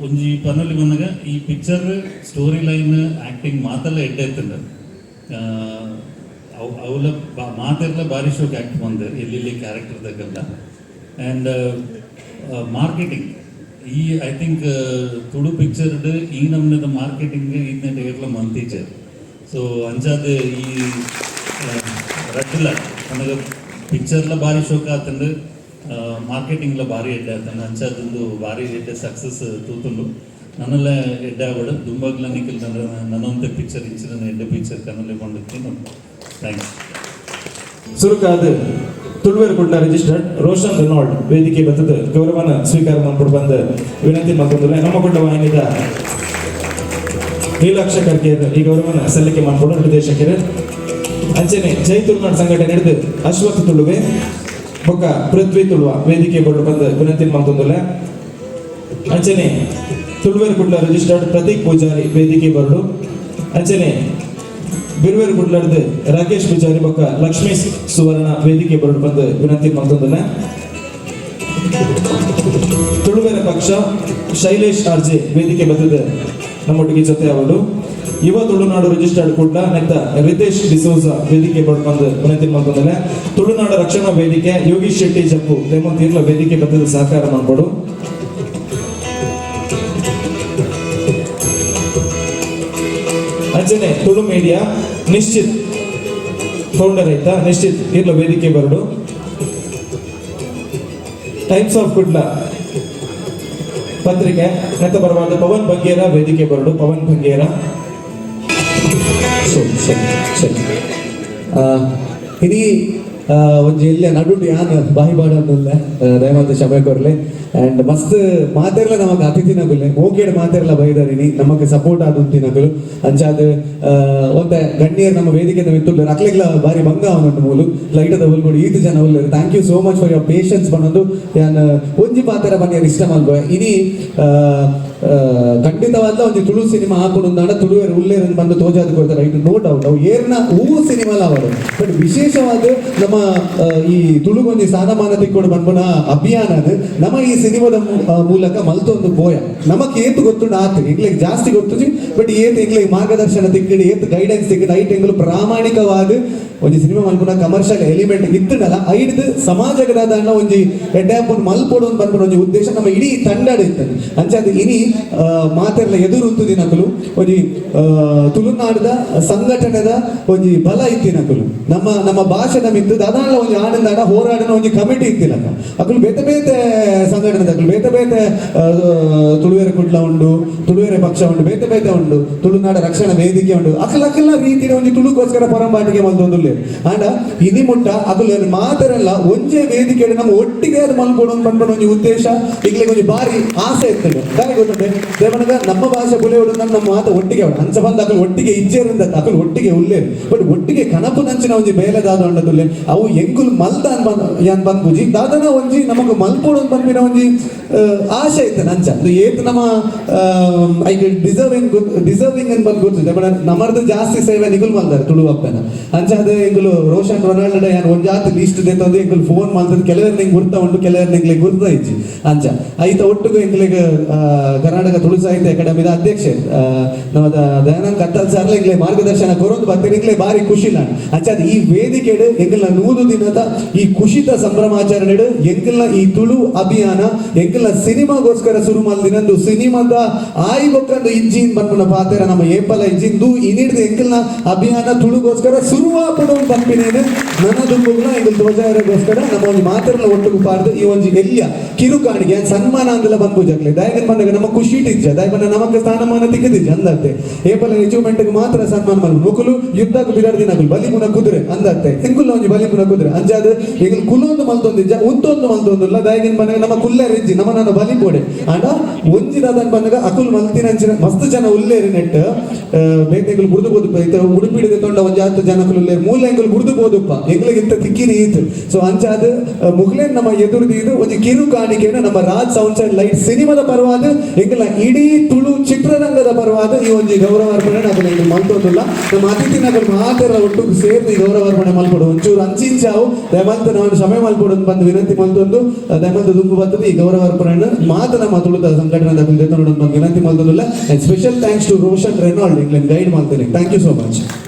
ಒಂಜಿ ಪನೊಲಿ ಬಂದಾಗ ಈ ಪಿಕ್ಚರ್ ಸ್ಟೋರಿ ಲೈನ್ ಆ್ಯಕ್ಟಿಂಗ್ ಮಾತೆಲ್ಲ ಎಡ್ಡೆ ಇತ್ತಂಡ. ಅವು ಅವಲ ಮಾತೆರ್ಲ ಬಾರಿ ಶೋಕ್ ಆ್ಯಕ್ಟ್ ಬಂದೇರ್ ಎಲ್ಲೆಲ್ಲಿ ಕ್ಯಾರೆಕ್ಟರ್ ದಕ್ಕೆಲ್ಲ. ಆ್ಯಂಡ್ ಮಾರ್ಕೆಟಿಂಗ್ ಈ I think Tulu ಪಿಕ್ಚರ್ಡ್ ಈ ನಮ್ನದ ಮಾರ್ಕೆಟಿಂಗ್ ಇದನ್ನ ಏರ್ಲ ಮಂತೀಚರ್. ಸೊ ಅಂಚಾದ ಈ ರಡ್ಡುಲ ನನಗೆ ಪಿಕ್ಚರ್ಲ ಭಾರಿ ಶೋಕ ಆತಂಡು, ಮಾರ್ಕೆಟಿಂಗ್ಲ ಭಾರಿ ಎಡ್ಡೆ ಆತಂಡು. ಅಂಚಾದೊಂದು ಭಾರಿ ಎಡ್ಡೆ ಸಕ್ಸಸ್ ತೂತುಂಡು. ನನ್ನೆಲ್ಲ ಎಡ್ಡೆ ಆವಡು ದುಂಬಗ್ಲ ನಿಖಿಲ್ ನನ್ನೊಂತೆ ಪಿಕ್ಚರ್ ಇಂಚಿನ ಎಡ್ಡೆ ಪಿಕ್ಚರ್ ಕನ್ನಲೆ ಕೊಂಡಿರ್ತೀನಿ. Thanks. ಸುರುಕಾದ ತುಳುವೇರು ಕುಡ್ಲ ರಿಜಿಸ್ಟರ್ಡ್ ರೋಷನ್ ರೆನಾಲ್ಡ್ ವೇದಿಕೆ ಬತ್ತದ ಗೌರವನ ಸ್ವೀಕಾರ ಮಾಡ್ಕೊಂಡು ಬಂದ ವಿನಂತಿ ಮಾಡ್ಕೊಂಡ್ರೆ. ನಮ್ಮ ಕುಡ್ಲ ವಾಹಿನಿದ ನೀಲಾಕ್ಷ ಖರ್ಗೆ ಈ ಗೌರವನ ಸಲ್ಲಿಕೆ ಮಾಡ್ಕೊಂಡು ನಿರ್ದೇಶಕರು. ಅಂಚನೆ ಜೈ ತುಳುನಾಡು ಸಂಘಟನೆ ಹಿಡಿದು ಅಶ್ವಥ್ ತುಳುವೆ ಬೊಕ್ಕ ಪೃಥ್ವಿ ತುಳುವ ವೇದಿಕೆ ಬರಲು ಬಂದ ವಿನಂತಿ ಮಾಡ್ಕೊಂಡ್ರೆ. ಅಂಚನೆ ತುಳುವೇರು ಕುಡ್ಲ ರಿಜಿಸ್ಟರ್ಡ್ ಪ್ರತೀಕ್ ಪೂಜಾರಿ ವೇದಿಕೆ ಬರಲು. ಅಂಚನೆ ಬಿರುವೇರು ಕುಡ್ಲರ್ದು ರಾಕೇಶ್ ಪೂಜಾರಿ ಬೊಕ್ಕ ಲಕ್ಷ್ಮೀ ಸುವರ್ಣ ವೇದಿಕೆ ಬರಲು ಬಂದು ವಿನಂತಿ ಮಾಡ್ತಂದ್ರೆ. ತುಳುವೆರ ಪಕ್ಷ ಶೈಲೇಶ್ ಆರ್ಜೆ ವೇದಿಕೆ ಬರ್ತದೆ ನಮ್ಮೊಟ್ಟಿಗೆ ಜೊತೆ ಅವರು. ಯುವ ತುಳುನಾಡು ರಿಜಿಸ್ಟರ್ಡ್ ಕುಡ್ಲ ನೆತ್ತ ರಿತೇಶ್ ಡಿಸೋಜ ವೇದಿಕೆ ಬಂದು ವಿನಂತಿ ಮಾಡ್ತಂದ್ರೆ. ತುಳುನಾಡು ರಕ್ಷಣಾ ವೇದಿಕೆ ಯೋಗೀಶ್ ಶೆಟ್ಟಿ ಜಪ್ಪು ಲೇಮಂತ್ ಇರ್ಲ ವೇದಿಕೆ ಬರ್ತದೆ ಸಹಕಾರ ಮಾಡ್ಕೊಡು. ಅಂಚನೆ ತುಳು ಮೀಡಿಯಾ ನಿಶ್ಚಿತ್ ಫೌಂಡರ್ ಆಯ್ತಾ ನಿಶ್ಚಿತ್ ಇರ್ಲ ವೇದಿಕೆ ಬರಡು. ಟೈಮ್ಸ್ ಆಫ್ ಕುಡ್ಲ ಪತ್ರಿಕೆ ನೆತ್ತ ಬರಬಾರ್ದು ಪವನ್ ಬಂಗೇರ ವೇದಿಕೆ ಬರಡು. ಪವನ್ ಬಂಗೇರ. ಸರಿ ಸರಿ ಸರಿ. ಇನಿ ಒಂಜಿ ಎಲ್ಲ ನಡುಟು ಯಾನ್ ಬಾಯಿ ಬಾಡೊಂದುಲ್ಲೆ, ದಯಮಾಲ್ತ ಕ್ಷಮೆ ಕೊರ್ಲೆ. ಆ್ಯಂಡ್ ಮಸ್ತ್ ಮಾತೆರ್ಲ ನಮಕ್ ಅತಿಥಿನಗುಲೆ ಮೋಕೇಡ್ ಮಾತೆರ್ಲ ಬೈದರಿನಿ ನಮಕ್ ಸಪೋರ್ಟ್ ಆದುಂತಿನಗುಲು. ಅಂಚಾದ್ ಒಂತೆ ಗಣ್ಯರ್ ನಮ್ಮ ವೇದಿಕೆ ಮಿತ್ತುಲ್ಲೆರ್, ಅಕ್ಲೆಗ್ಲ ಬಾರಿ ಬಂಗ ಅವನುಂಟು. ಮೂಲು ಲೈಟದ ಉಲ್ಕೊಡು ಈತ್ ಜನ ಉಲ್ಲೆರ್. Thank you so much for your patience ಪನೊಂದು ಯಾನ್ ಒಂಜಿ ಪಾತೆರ ಬನ್ನಿಯರ್ ಇಷ್ಟ ಮಲ್ಪುವೆ. ಇನಿ ಖಂಡಿತವಾದ ಒಂಜಿ ತುಳು ಸಿನಿಮಾ ಹಾಕೊಂಡು ತುಳುವೆರ್ ಉಲ್ಲೇರ್ ಬಂದು ತೋಜಾದ್ ಕೊಡ್ತಾರೆ, it no doubt. ಅವು ಏರ್ನ ಹೂ ಸಿನಿಮಾಲ ಅವರು, ಬಟ್ ವಿಶೇಷವಾದ ನಮ್ಮ ಈ ತುಳುಗೊಂಜಿ ಸ್ಥಾನಮಾನ ತಿಕ್ಕೊಡು ಬಂದ್ಬನ ಅಭಿಯಾನ ಅದು ನಮ್ಮ ಈ ಸಿನಿಮಾದ ಮೂಲಕ ಮಲ್ತೊಂದು ಪೋಯ. ನಮಕ್ ಏತ್ ಗೊತ್ತುಂಡು ಆತು, ಎಂಗ್ಲಿಗೆ ಜಾಸ್ತಿ ಗೊತ್ತುಜಿ, ಬಟ್ ಏತ್ ಎಂಗ್ಲಿಗೆ ಮಾರ್ಗದರ್ಶನ ತಿಕ್ಕಡಿ, ಏತ್ ಗೈಡೆನ್ಸ್ ತಿಕ್ಕಡಿ, ಐಟ್ ಎಂಗ್ಲು ಪ್ರಾಮಾಣಿಕವಾದ ಒಂಜಿ ಸಿನಿಮಾ ಮಲ್ಪುನ ಕಮರ್ಷಿಯಲ್ ಎಲಿಮೆಂಟ್ ಇತ್ತುಂಡಲ ಐಡ್ದು ಸಮಾಜಗದಾದ ಒಂಜಿ ಎಡ್ಡೆ ಮಲ್ಪೊಡು ಬಂದ್ಬಿಡ ಒಂಜಿ ಉದ್ದೇಶ ನಮ್ಮ ಇಡೀ ತಂಡಡ್ ಇತ್ತಂದು. ಅಂಚಾದ್ ಇನಿ ಮಾತೆರ್ಲ ಎದುರು ದಿನಕುಲು ಒಂಜಿ ತುಳುನಾಡದ ಸಂಘಟನೆದ ಒಂಜಿ ಬಲ ಇತ್ತಿನಕುಲು ನಮ್ಮ ನಮ್ಮ ಭಾಷೆದ ಮಿತ್ತು ದಾದಾನ್ಲ ಒಂಜಿ ಆನಂದಾಡ ಹೋರಾಡನ ಒಂಜಿ ಕಮಿಟಿ ಇತ್ತಿಲಕ. ಅಕುಲು ಬೇತೆ ಬೇತೆ ಸಂಘಟನೆ, ಅಕುಲು ಬೇತೆ ಬೇತೆ ತುಳುವೆರೆ ಕುಡ್ಲ ಉಂಡು, ತುಳುವೆರೆ ಪಕ್ಷ ಉಂಡು, ಬೇತೆ ಬೇತೆ ಉಂಡು, ತುಳುನಾಡ ರಕ್ಷಣಾ ವೇದಿಕೆ ಉಂಡು. ಅಕಲ್ ಅಕಲ್ನ ರೀತಿಯ ಒಂಜಿ ತುಳುಕೋಸ್ಕರ ಪರಂಬಾಟಿಗೆ ಮಲ್ತೊಂದುಲ್ಲೆ. ಆಂಡ ಇನಿ ಮುಟ್ಟ ಅಕುಲು ಮಾತೆರೆಲ್ಲ ಒಂಜೇ ವೇದಿಕೆ ನಮ್ಮ ಒಟ್ಟಿಗೆ ಅದು ಮಲ್ಪೊಡು ಪನ್ಪುನ ಒಂಜಿ ಉದ್ದೇಶ ಇಗ್ಲಿಗೆ ಒಂಜಿ ಬಾರಿ ಆಸೆ ಇರ್ತದೆ. ದಾನೆ ಗೊತ್ತುಂಟೆ ದೇವನಗ ನಮ್ಮ ಭಾಷೆ ಬುಲೆಯೋಡು ನಮ್ಮ ಮಾತ ಒಟ್ಟಿಗೆ ಅವಡು ಅಂಚ ಬಂದ ಅಕುಲು ಒಟ್ಟಿಗೆ ಇಜ್ಜೇರಿಂದ ಅಕುಲು ಒಟ್ಟಿಗೆ ಉಲ್ಲೇರು, ಬಟ್ ಒಟ್ಟಿಗೆ ಕನಪು ನಂಚಿನ ಒಂಜಿ ಬೇಲೆದಾದ ಉಂಡದುಲ್ಲೆ. ಅವು ಎಂಕುಲು ಮಲ್ತ ಯಾನ್ ಪನ್ಪುಜಿ, ದಾದನ ಒಂಜಿ ನಮಕ್ ಮಲ್ಪೊಡು ಪನ್ಪಿನ ಒಂಜಿ ಆಸೆ ಇತ್ತು ನಂಚ. ಅದು ಏತ್ ನಮ್ಮ ಐಕ್ ಡಿಸರ್ವಿಂಗ್ ಡಿಸರ್ವಿಂಗ್ ಅಂತ ಬಂದು ಗೊತ್ತಿದೆ, ಬಟ್ ನಮರ್ದು ಜಾಸ್ತಿ ಸೇವೆ ನಿಗುಲ್ ಮಲ್ದಾರೆ ತುಳು ಅಪ್ಪನ. ಅಂಚ ಅದೇ ಎಂಕುಲು ರೋಷನ್ ರೊನಾಲ್ಡ್ ಯಾನ್ ಒಂಜಾತ್ ಲಿಸ್ಟ್ ದೆತ್ತೊಂದು ಎಂಕುಲು ಫೋನ್ ಮಲ್ತದ್ದು ಕೆಲವರು ನಿಂಗೆ ಗುರ್ತ ಉಂಟು, ಕೆಲವರು ನಿಂಗ್ಲೆ ಗುರ್ತ ಇಜ್ಜಿ. ಅಂಚ ಐತ ಒಟ್ಟುಗು ಎಂಕ್ಲೆಗ್ ಕರ್ನಾಟಕ ತುಳು ಸಾಹಿತ್ಯ ಅಕಾಡೆಮಿದ ಅಧ್ಯಕ್ಷೆ ನಮ್ಮ ದಯಾನಂದ್ ಕತ್ತಲ್ ಸರ್ಲ ಎಂಕ್ಲೆ ಮಾರ್ಗದರ್ಶನ ಕೊರೊಂದು ಬರ್ತೀನಿ, ಎಂಕ್ಲೆ ಬಾರಿ ಖುಷಿ ನಾನು. ಅಂಚ ಈ ವೇದಿಕೆಡ್ ಎಂಕಲ್ನ 100 ದಿನದ ಈ ಖುಷಿತ ಸಂಭ್ರಮಾಚರಣೆಡ್ ಎಂಕಲ್ನ ಈ ತುಳು ಅಭಿಯಾನ ಎಂಕಲ್ನ ಸಿನಿಮಾಗೋಸ್ಕರ ಶುರು ಮಲ್ದಿನಂದು ಸಿನಿಮಾದ ಆಯಿ ಬೊಕ್ಕಂದು ಇಂಜಿನ್ ಪನ್ಪುನ ಪಾತೆರ ನಮ್ಮ ಏಪಲ ಇಜ್ಜಿಂದು. ಇನಿಡ್ದು ಎಂಕಲ್ನ ಅಭಿಯಾನ ತುಳುಗೋಸ್ಕರ ಶುರುವಾಪುಡು ಪನ್ಪಿನೇನು ನನ್ನ ದುಂಬುಗ್ಲ ಎಂಕಲ್ ಧ್ವಜಾರಗೋಸ್ಕರ ನಮ್ಮ ಒಂಜಿ ಮಾತೆರ್ಲ ಒಟ್ಟುಗು ಪಾಡ್ದು ಈ ಒಂಜಿ ಎಲ್ಯ ಕಿರು ಕಾಣಿಕೆ ಸನ್ಮಾನ ಅಂದಲ ಪನ್ಪುಜಕ್ಲೆ. ದಾಯಗನ್ ಬಂದಾಗ ನಮ್ಮ ಖುಷಿ ಇಜ್ಜ, ದಾಯ ಬಂದ ನಮಕ್ ಸ್ಥಾನಮಾನ ತಿಕ್ಕದಿಜ್ಜ ಅಂದತ್ತೆ. ಏಪಲ ಅಚೀವ್ಮೆಂಟ್ ಮಾತ್ರ ಸನ್ಮಾನ ಮಲ್ಪು ಮುಕುಲು ಯುದ್ಧಕ್ಕೆ ಬಿರಾಡ್ ದಿನಕುಲು ಬಲಿಪುನ ಕುದುರೆ ಅಂದತ್ತೆ. ಎಂಕುಲು ಒಂಜಿ ಬಲಿಪುನ ಕುದುರೆ ಅಂಜಾದ್ ಎಂಕುಲು ಕುಲೊಂದು ಮಲ್ತೊಂದಿಜ್ಜ, ಉಂತೊಂದು ಮಲ್ತೊಂದುಲ್ಲ. ದಾಯಗನ್ ಬಂದಾಗ ನಮ್ಮ ಕುಲ್ಲೆರ್ ಇಜ್ಜಿ, ನಮ್ಮ ನನ್ನ ಬಲಿ ಪೋಡೆ. ಆಂಡ ಒಂಜಿ ದಾದನ್ ಬಂದಾಗ ಅಕುಲು ಮಲ್ತಿನಂಚಿನ ಮಸ್ತ್ ಜನ ಉಲ್ಲೇರಿ ನೆಟ್ ಬೇತೆಂಕುಲು ಬುಡ್ದು ಬೋದುಪ್ಪ. ಇತ್ತ ಉಡುಪಿಡಿದ ತೊಂಡ ಒಂಜಿ ಆತ್ ಜನಕುಲು ಉಲ್ಲೇರು, ಮೂಲ ಎಂಕುಲು ಬುಡ್ದು ಬೋದುಪ್ಪ, ಎಂಕ್ಲೆಗ್ ಇತ್ತ ತಿಕ್ಕಿನಿ ಈತ್. ಸೊ ಅಂಚಾದ್ ಮುಗ್ಲೇನ್ ನಮ್ಮ ಎದುರುದೀದು ಒಂಜಿ ಕಿರು ಕಾಣಿಕೆನ ನಮ್ಮ ರಾಜ್ ಸೌಂಡ್ಸ್ ಅಂಡ್ ಲೈಟ್ ಸಿನಿಮಾದ ಪರವಾದ ಎಂಕಲ್ನ ಇಡೀ ತುಳು ಚಿತ್ರರಂಗದ ಪರವಾದ ಈ ಒಂಜಿ ಗೌರವಾರ್ಪಣೆ ಅಕುಲು ಎಂಕುಲು ಮಲ್ತೊಂದುಲ್ಲ. ನಮ್ಮ ಅತಿಥಿನಕುಲು ಮಾತೆರ್ಲ ಒಟ್ಟು ಸೇರ್ದು ಈ ಗೌರವಾರ್ಪಣೆ ಮಲ್ಪೊಡು. ಒಂಚೂರು ಅಂಚಿಂಚಾವು ದಯಮಲ್ತ ನಾನು ಕ್ಷಮೆ ಮಲ್ಪೊಡು ಅಂತ ಬಂದು ವಿನಂತಿ ಮಲ್ತೊಂದು, ದಯಮಲ್ತ ದುಂಬು ಬರ್ತದೆ ಈ ಗೌರವಾರ್ಪಣೆಯನ್ನು ಮಾತ ನಮ್ಮ ತುಳುತ ಸಂಘಟನೆ ದೆತ್ತೊಂದು ಬಂದು ವಿನಂತಿ ಮಲ್ತೊಂದುಲ್ಲ. And special thanks to Roshan Reynold ಎಂಕ್ಲೆನ್ guide ಮಾಡ್ತೇನೆ. Thank you so much.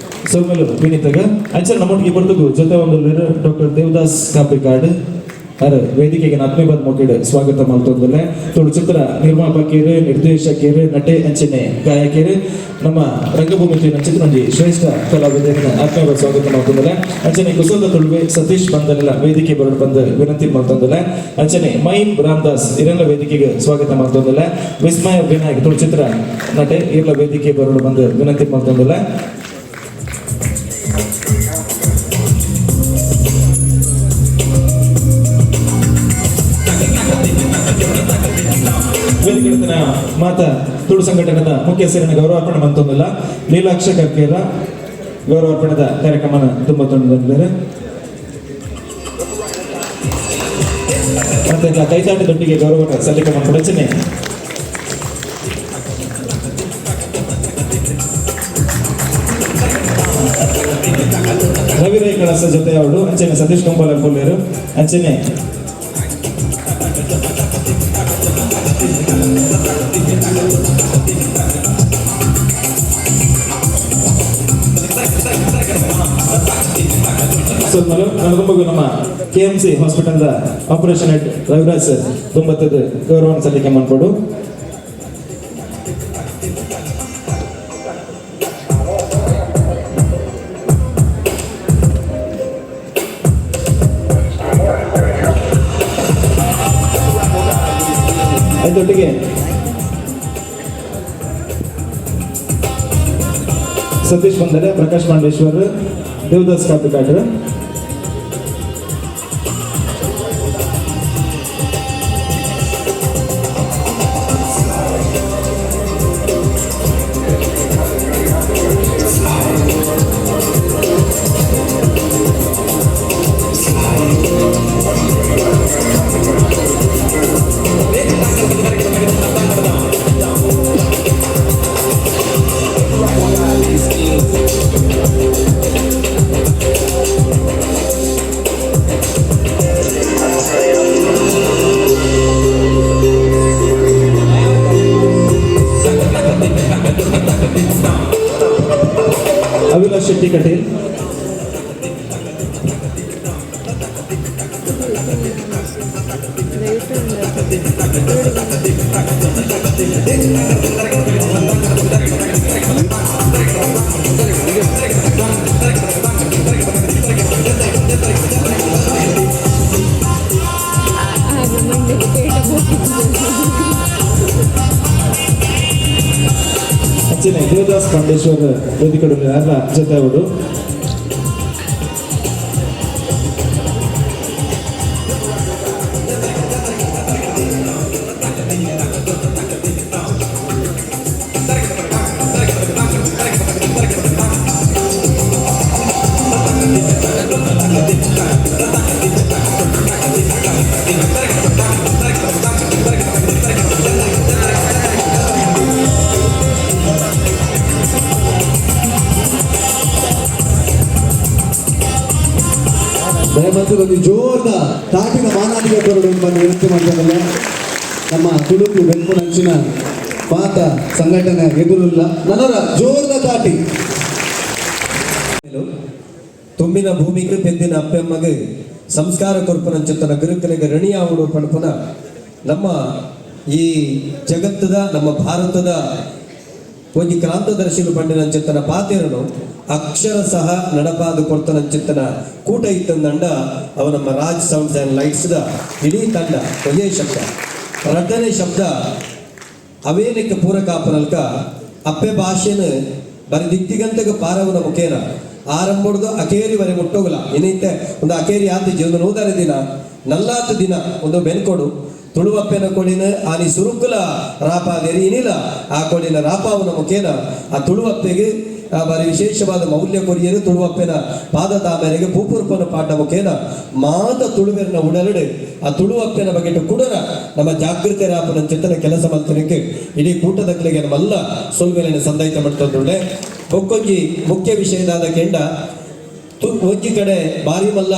ಸೊಲ್ಮೆಲು ವಿನೀತಗ. ಅಂಚನೆ ನಮ್ಮೊಟ್ಟಿಗೆ ಬರ್ತಗು ಜೊತೆ ಒಂದು ಡಾಕ್ಟರ್ ದೇವದಾಸ್ ಕಾಪಿಕಾಡ್. ಅರ್ ವೇದಿಕೆಗೆ ಆತ್ಮೀಬದ್ ಮೊಕಿಡ್ ಸ್ವಾಗತ ಮಲ್ತೊಂದುಲ್ಲೆ. ತುಳು ಚಿತ್ರ ನಿರ್ಮಾಪಕಿಯರು, ನಿರ್ದೇಶಕಿಯರು, ನಟೆ ಅಂಚನೆ ಗಾಯಕಿಯರು, ನಮ್ಮ ರಂಗಭೂಮಿ ಚಿತ್ರೊಂಜಿ ಶ್ರೇಷ್ಠ ಕಲಾವಿದರನ್ನ ಆತ್ಮೀಯ ಸ್ವಾಗತ ಮಲ್ತೊಂದುಲ್ಲೆ. ಅಂಚನೆ ಕುಸಲ್ದ ತುಳುವೆ ಸತೀಶ್ ಬಂದನೆಲ್ಲ ವೇದಿಕೆ ಬರಡ್ ಬಂದು ವಿನಂತಿ ಮಲ್ತೊಂದುಲ್ಲೆ. ಅಂಚನೆ ಮೈನ್ ರಾಮದಾಸ್ ಇರೆಲ್ಲ ವೇದಿಕೆಗೆ ಸ್ವಾಗತ ಮಲ್ತೊಂದುಲ್ಲೆ. ವಿಸ್ಮಯ ವಿನಾಯಕ್ ತುಳು ಚಿತ್ರ ನಟೆ ಇರ್ಲ ವೇದಿಕೆ ಬರಲು ಬಂದು ವಿನಂತಿ ಮಲ್ತೊಂದುಲ್ಲೆ. ವೇದಿಕೆಡಿತ್ತಿನ ಮಾತ ತುಳು ಸಂಘಟನೆದ ಮುಖ್ಯಸ್ಥರನ್ನ ಗೌರವಾರ್ಪಣೆ ಮಂತೊಂದಿಲ್ಲ. ಲೀಲಾಕ್ಷ ಕರ್ಕೇರ ಗೌರವಾರ್ಪಣೆದ ಕಾರ್ಯಕ್ರಮನ ತುಂಬ ತಂದಿದ್ದಾರೆ. ಮತ್ತೆ ಕೈತಾಟಿ ದೊಡ್ಡಿಗೆ ಗೌರವ ಸಲ್ಲಿಕೆ ಮಾಡ್ಕೊಂಡು ರಚನೆ ರವಿ ರೈ ಕಳಸ ಜೊತೆ ಅವಳು ಅಂಚನೆ ಸತೀಶ್ ಕಂಬಾಲ ಕೊಲ್ಲೇರು ಅಂಚನೆ ಸೊಲ್ಮಲು ನನಗೊಂಬಗು ನಮ್ಮ KMC hospital operation head Raviraj sir ತುಂಬತ್ತದ ಗೌರವವನ್ನು ಸಲ್ಲಿಕೆ ಮಾಡ್ಕೊಡು. ಅದರೊಟ್ಟಿಗೆ ಸತೀಶ್ ಬಂದರೆ ಪ್ರಕಾಶ್ ಪಾಂಡೇಶ್ವರ್, ದೇವದಾಸ್ ಕಾಪಿಕಾಡ್ರು. ಅವಿನಾಶ್ ಶೆಟ್ಟಿ ಕಟೀಲ್, ಅಂಚನೆ ದೇವದಾಸ್ ಪಾಂಡೇಶ್ವರ ವೇದಿಕೆ ಜೊತೆ ಅವರು. ದಯಮಾಡಿ ಒಂದು ಜೋರ್ದ ತಾಟಿನ ಮಾನಾದಿಗೆ ಕೊರಡು ಬಂದು ವಿನಂತಿ ಮಾಡ್ತಾರಲ್ಲ. ನಮ್ಮ ತುಳುಕು ಬೆಂಪುನಂಚಿನ ಪಾತ ಸಂಘಟನೆ ಎದುರಿಲ್ಲ ನನರ ಜೋರ್ದ ತಾಟಿ. ತುಂಬಿನ ಭೂಮಿಗೆ ಪೆದ್ದಿನ ಅಪ್ಪೆಮ್ಮಗೆ ಸಂಸ್ಕಾರ ಕೊರ್ಪನಂಚುತ್ತನ ಗುರುಕಲಿಗೆ ಋಣಿಯಾವುಡು ಪಣಪುನ ನಮ್ಮ ಈ ಜಗತ್ತದ ನಮ್ಮ ಭಾರತದ ಒಂಜಿ ಕ್ರಾಂತದರ್ಶಿಲು ಪಂಡಿನಂಚಿತ್ತನ ಪಾತೆರನು ಅಕ್ಷರ ಸಹ ನಡಪಾದ ಕೊರ್ತನಂಚಿತ್ತನ ಕೂಟ ಇತ್ತಂದಂಡ ಅವ ನಮ್ಮ ರಾಜ್ ಸೌಂಡ್ಸ್ ಆ್ಯಂಡ್ ಲೈಟ್ಸ್ದ ಇಡೀ ತಂಡ. ಒಂದೇ ಶಬ್ದ, ರಡ್ಡನೇ ಶಬ್ದ ಅವೇನಕ್ಕೆ ಪೂರಕಾಪನಲ್ಕ ಅಪ್ಪೆ ಭಾಷೆನ ಬರಿ ದಿಕ್ತಿಗಂತಗ ಪಾರವನ ಮುಖೇನ ಆರಂಭದ ಅಕೇರಿ ವರೆ ಮುಟ್ಟೋಗಲ ಏನೈತೆ ಒಂದು ಅಕೇರಿ ಆತಿಜಿ ಒಂದು ನೂದರೆ ದಿನ ನಲ್ಲಾತ ದಿನ ಒಂದು ಬೆನ್ಕೊಡು ತುಳುವಪ್ಪೆನ ಕೊಡಿನ ಆನಿ ಸುರುಕುಲ ರಾಪಾದೇರಿ ಇನಿಲ ಆ ಕೊಡಿನ ರಾಪಾವನ ಮುಖೇನ ಆ ತುಳುವಪ್ಪೆಗೆ ಬಾರಿ ವಿಶೇಷವಾದ ಮೌಲ್ಯ ಕೊರಿಯರು ತುಳುವಪ್ಪೆನ ಪಾದ ತಾಮರೆಗೆ ಪೂಪುರ್ಪನ ಪಾಠ ಮುಖೇನ ಮಾತ ತುಳುವೆರ್ನ ಉಡಲಡು ಆ ತುಳುವಪ್ಪೆನ ಬಗ್ಗೆ ಕುಡರ ನಮ್ಮ ಜಾಗೃತಿ ರಾಪನ ಚಿತ್ತನ ಕೆಲಸ ಮಂತ್ರಕ್ಕೆ ಇಡೀ ಕೂಟದಕ್ಕಲಿಗೆ ನಮ್ಮೆಲ್ಲ ಸೊಲ್ವೆಲೆನ ಸಂದಾಯಿತ ಮಾಡ್ತಂದುಳ್ಳೆ. ಬೊಕ್ಕೊಂಜಿ ಮುಖ್ಯ ವಿಷಯದಾದ ಕೆಂಡ ಒಂಜಿ ಕಡೆ ಬಾರಿ ಮಲ್ಲ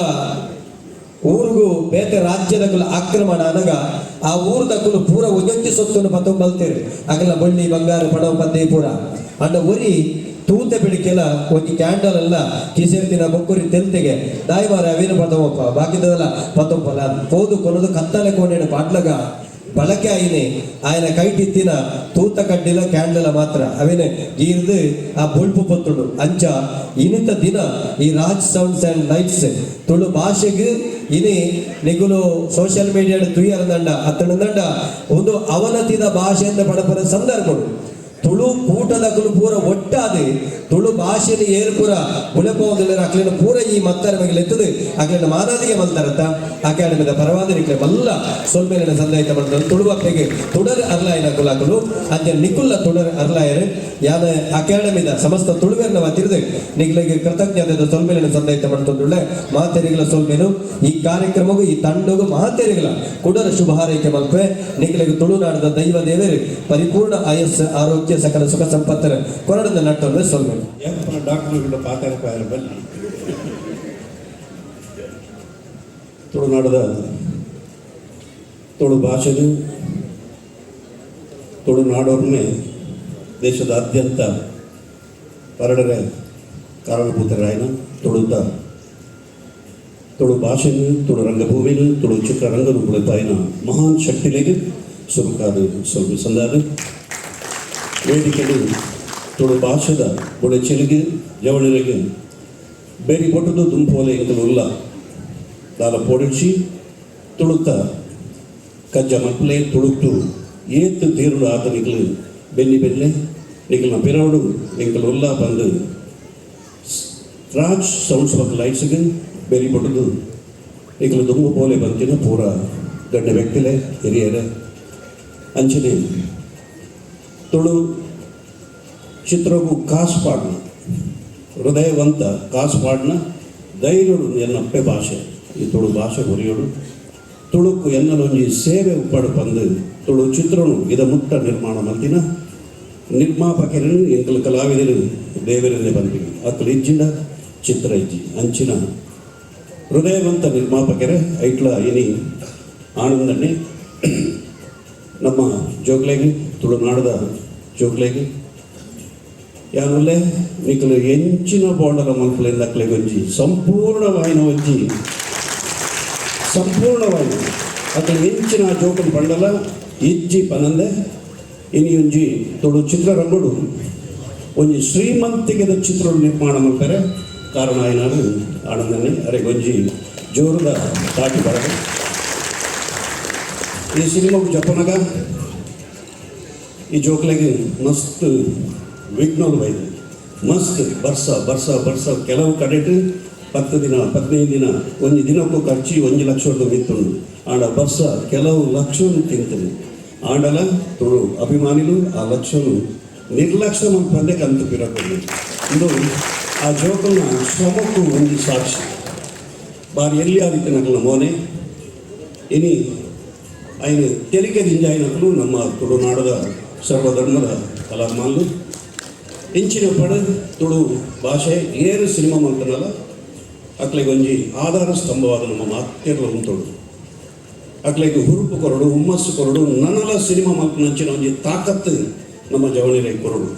ಊರುಗು ಬೇತೆ ರಾಜ್ಯದಕುಲು ಆಕ್ರಮಣ ಅನಗ ಆ ಊರುದಕುಲು ಪೂರ ಒಂಜೊಂಜಿ ಸೊತ್ತನ್ನು ಪತ್ತೊಂಬಲ್ತೇರು ಅಗಲ ಬಳ್ಳಿ ಬಂಗಾರ ಪಣವು ಪದ್ದೆ ಪೂರ ಅಂಡ ಒರಿ ತೂತೆ ಬೆಳಿಕೆಲ ಒಂಜಿ ಕ್ಯಾಂಡಲ್ ಅಲ್ಲ ಕಿಸೆರ್ತಿನ ಬೊಕ್ಕುರಿ ತೆಲ್ತೆಗೆ ದಾಯಿ ಮಾರ ಅವೇನು ಪತವಪ್ಪ ಬಾಕಿದಲ್ಲ ಪತೊಪ್ಪಲ ಪೋದು ಕೊನದು ಕತ್ತಲೆ ಕೋಣೆಡು ಪಾಟ್ಲಗ ಬಳಕೆ ಆಯಿನಿ ಆಯನ ಕೈಟಿತ್ತಿನ ತೂತ ಕಡ್ಡಿಲ ಕ್ಯಾಂಡಲ ಮಾತ್ರ ಅವೇನೆ ಗೀರ್ದು ಆ ಬೊಳ್ಪು ಪೊತ್ತುಡು ಅಂಚ ಇನಿತ ದಿನ ಈ Raj sounds and lights Tulu ಭಾಷೆಗೆ ಇನಿ ನಿಗುಲು ಸೋಷಿಯಲ್ ಮೀಡಿಯಾ ತುಯ್ಯರಂದಂಡ ಅತ್ತಣದಂಡ ಒಂದು ಅವನತಿದ ಭಾಷೆಯಿಂದ ಪಡಪರ ಸಂದರ್ಭಗಳು. ತುಳು ಕೂಟದಕಲು ಪೂರ ಒಟ್ಟಾದ ತುಳು ಭಾಷೆನ ಏರು ಪೂರ ಬುಳೆಪೋದಿಲ್ಲ. ಅಕ್ಲಿನ ಪೂರ ಈ ಮತ್ತರ ಬಗ್ಗೆ ಎತ್ತದು ಅಕ್ಲಿನ ಮಾನಾದಿಗೆ ಮಲ್ತಾರತ್ತ. ಅಕಾಡೆಮಿದ ಪರವಾದ ನಿಕ್ಲೆ ಮಲ್ಲ ಸೊಲ್ಮೇಲಿನ ಸಂದಾಯಿತ ಮಾಡ್ತಾರೆ. ತುಳುವಪ್ಪೆಗೆ ತುಡರ್ ಅರ್ಲಾಯನ ಕುಲಾಕುಲು ಅಂಚ ನಿಕುಲ್ಲ ತುಡರ್ ಅರ್ಲಾಯರು. ಯಾನ ಅಕಾಡೆಮಿದ ಸಮಸ್ತ ತುಳುವೆರ್ನ ತಿರುದು ನಿಕ್ಲೆಗೆ ಕೃತಜ್ಞತೆ ಸೊಲ್ಮೇಲಿನ ಸಂದಾಯಿತ ಮಾಡ್ತೊಂದುಳ್ಳೆ. ಮಾತೆರಿಗಳ ಸೊಲ್ಮೇನು. ಈ ಕಾರ್ಯಕ್ರಮಗೂ ಈ ತಂಡಗೂ ಮಾತೆರಿಗಳ ಕುಡರ ಶುಭ ಹಾರೈಕೆ ಮಲ್ಪೆ. ನಿಕ್ಲೆಗೆ ತುಳುನಾಡದ ದೈವ ದೇವರು ಪರಿಪೂರ್ಣ ಆಯಸ್ಸು, ಆರೋಗ್ಯ, ಸಕಲ ಸುಖ ಸಂಪತ್ತರ ಕೊರಡದ ನಟ್ಟೊಂದು ಸೊಲ್ಮೇನು. ಡಾಕ್ಟರ್ ಪಾತ್ರ ಬಲ್ಲಿ ತುಳುನಾಡದ ತುಳು ಭಾಷೆದು ತುಳುನಾಡೋರ್ಮೆ ದೇಶದಾದ್ಯಂತ ಪರಡರೆ ಕಾರಣಭೂತರಾಯನ ತುಳುತ ತುಳು ಭಾಷೆನು, ತುಳು ರಂಗಭೂಮಿನು, ತುಳು ಚಿತ್ರರಂಗನು ಬುಳೆಪಾಯಿನ ಮಹಾನ್ ಶಕ್ತಿಲೆಗ್ ಸುರುಕಾದ ಸ್ವಲ್ಪ ಸಂದಾದ. ವೇದಿಕೆಡು ತುಳು ಭಾಷೆದ ಬುಳೆಚಿಲಿಗೆ ಜವಳಿಗೆ ಬೇರಿ ಕೊಟ್ಟದು ದುಂಪೋಲೆ ಎಂಕಲು ಉಲ್ಲ ದಾಲ ಪೋಡಿಸಿ ತುಳುತ ಕಜ್ಜ ಮಲ್ಪಲೆ. ತುಳುಕ್ತು ಏತ್ ತೀರುಡು ಆತ ನಿಕಲು ಬೆನ್ನಿ ಬೆನ್ನೆ ನಿಕಲ್ನ ಪಿರವಡು ಎಂಕಲು ಉಲ್ಲ ಬಂದು ರಾಜ್ ಸೌಂಡ್ಸ್ ಬೊಕ್ಕ ಲೈಟ್ಸ್ಗೆ ಬೇರಿ ಕೊಟ್ಟದು ನಿಕಲು ದುಂಬು ಪೋಲೆ ಬಂತಿನ ಪೂರ ಗಣ್ಯ ವ್ಯಕ್ತಿಲೆ, ಹಿರಿಯರೆ, ಅಂಚನೆ ತುಳು ಚಿತ್ರಗೂ ಕಾಸು ಪಾಡ್ನ ಹೃದಯವಂತ ಕಾಸು ಪಾಡ್ನ ಧೈರ್ಯಡು ಎನ್ನಪ್ಪೆ ಭಾಷೆ ಈ ತುಳು ಭಾಷೆ ಹೊರಿಯೋಡು ತುಳುಕು ಎನ್ನಲೊಂಜಿ ಸೇವೆ ಉಪ್ಪಡು ಪಂದು ತುಳು ಚಿತ್ರನು ಇದ ಮುಟ್ಟ ನಿರ್ಮಾಣ ಮಲ್ತಿನ ನಿರ್ಮಾಪಕರನು ಎಂಕಲ್ ಕಲಾವಿದರು ದೇವರನ್ನೇ ಬಂದಿವಿ. ಅಕ್ಕಲು ಇಜ್ಜಿಂಡ ಚಿತ್ರ ಇಜ್ಜಿ. ಅಂಚಿನ ಹೃದಯವಂತ ನಿರ್ಮಾಪಕರೇ ಐಟ್ಲ ಇನಿ ಆನಂದಣ್ಣೆ ನಮ್ಮ ಜೋಗ್ಲೆಗೆ, ತುಳುನಾಡದ ಜೋಗ್ಲೆಗೆ ಯಾನುಲ್ಲೆ ನಿಕಲು ಎಂಚಿನ ಬೋಂಡಲ ಮಲ್ಪಲಿಂದ ಅಕ್ಲೆಗೊಂಜಿ ಸಂಪೂರ್ಣವಾಯಿನ ಒಂಜಿ ಸಂಪೂರ್ಣವಾಯಿನ ಅಕ್ಲೆ ಎಂಚಿನ ಜೋಕುಲು ಪಂಡಲ ಇಜ್ಜಿ ಪನಂದೆ. ಇನಿ ಒಂಜಿ ತುಳು ಚಿತ್ರರಂಗಡು ಒಂಜಿ ಶ್ರೀಮಂತಿಗೆದ ಚಿತ್ರ ನಿರ್ಮಾಣ ಮಲ್ಪರೆ ಕಾರಣ ಆಯಿನಾರು ಆನಂದನೆ. ಅರೆಗೊಂಜಿ ಜೋರದ ತಾಟಿ ಬರದು. ಈ ಸಿನಿಮಾకు ಜಪ್ಪನಗ ಈ ಜೋಕ್ಲೆಗೆ ಮಸ್ತ್ ವಿಘ್ನలు ಬೈದು ಮಸ್ತ್ ಬರ್ಸ ಬರ್ಸ ಬರ್ಸ. ಕೆಲವು ಕಡೆಟ್ 10 ದಿನ, 15 ದಿನ, ಒಂಜಿ ದಿನಕ್ಕೂ ಖರ್ಚು 1 ಲಕ್ಷ ಮಿತ್ತುಂಡು. ಆಂಡ ಬರ್ಸ ಕೆಲವು ಲಕ್ಷನು ತಿಂತದೆ. ಆಂಡಲ ತುಳು ಅಭಿಮಾನಿಲು ಆ ಲಕ್ಷನು ನಿರ್ಲಕ್ಷ್ಯ ಮಲ್ಪಂದೆ ಕಂತು ಪಿರಕೊಂಡು. ಇದು ಆ ಜೋಕುಲ್ನ ಶ್ರಮಕ್ಕೂ ಒಂಜಿ ಸಾಕ್ಷಿ. ಬಾರಿ ಎಲ್ಲಿ ಆದಿತ್ಯನಕಲ್ನ ಮೋನೆ ಇನಿ ಐನು ತೆಲಿಕೆ ದಿಂಜಾಯಿನಕಲು ನಮ್ಮ ತುಳುನಾಡದ ಸರ್ವಧರ್ಮದ ಕಲಾಭಿಮಾನುಲು. ಇಂಚಿನ ಪಡ ತುಳು ಭಾಷೆ ಏರು ಸಿನಿಮಾ ಮಲ್ತನಲ್ಲ ಅಕ್ಲೆಗೊಂಜಿ ಆಧಾರ ಸ್ತಂಭವಾದ ನಮ್ಮ ಮಾತೆರ್ಲ ಉಂತೋಡು. ಅಕ್ಲೆಗ್ ಹುರುಪು ಕೊರಡು, ಹುಮ್ಮಸ್ಸು ಕೊರಡು. ನನಲ ಸಿನಿಮಾ ಮಲ್ಪುನ ಅಂಚಿನ ಒಂಜಿ ತಾಕತ್ತು ನಮ್ಮ ಜವಳಿರೆ ಕೊರಡು.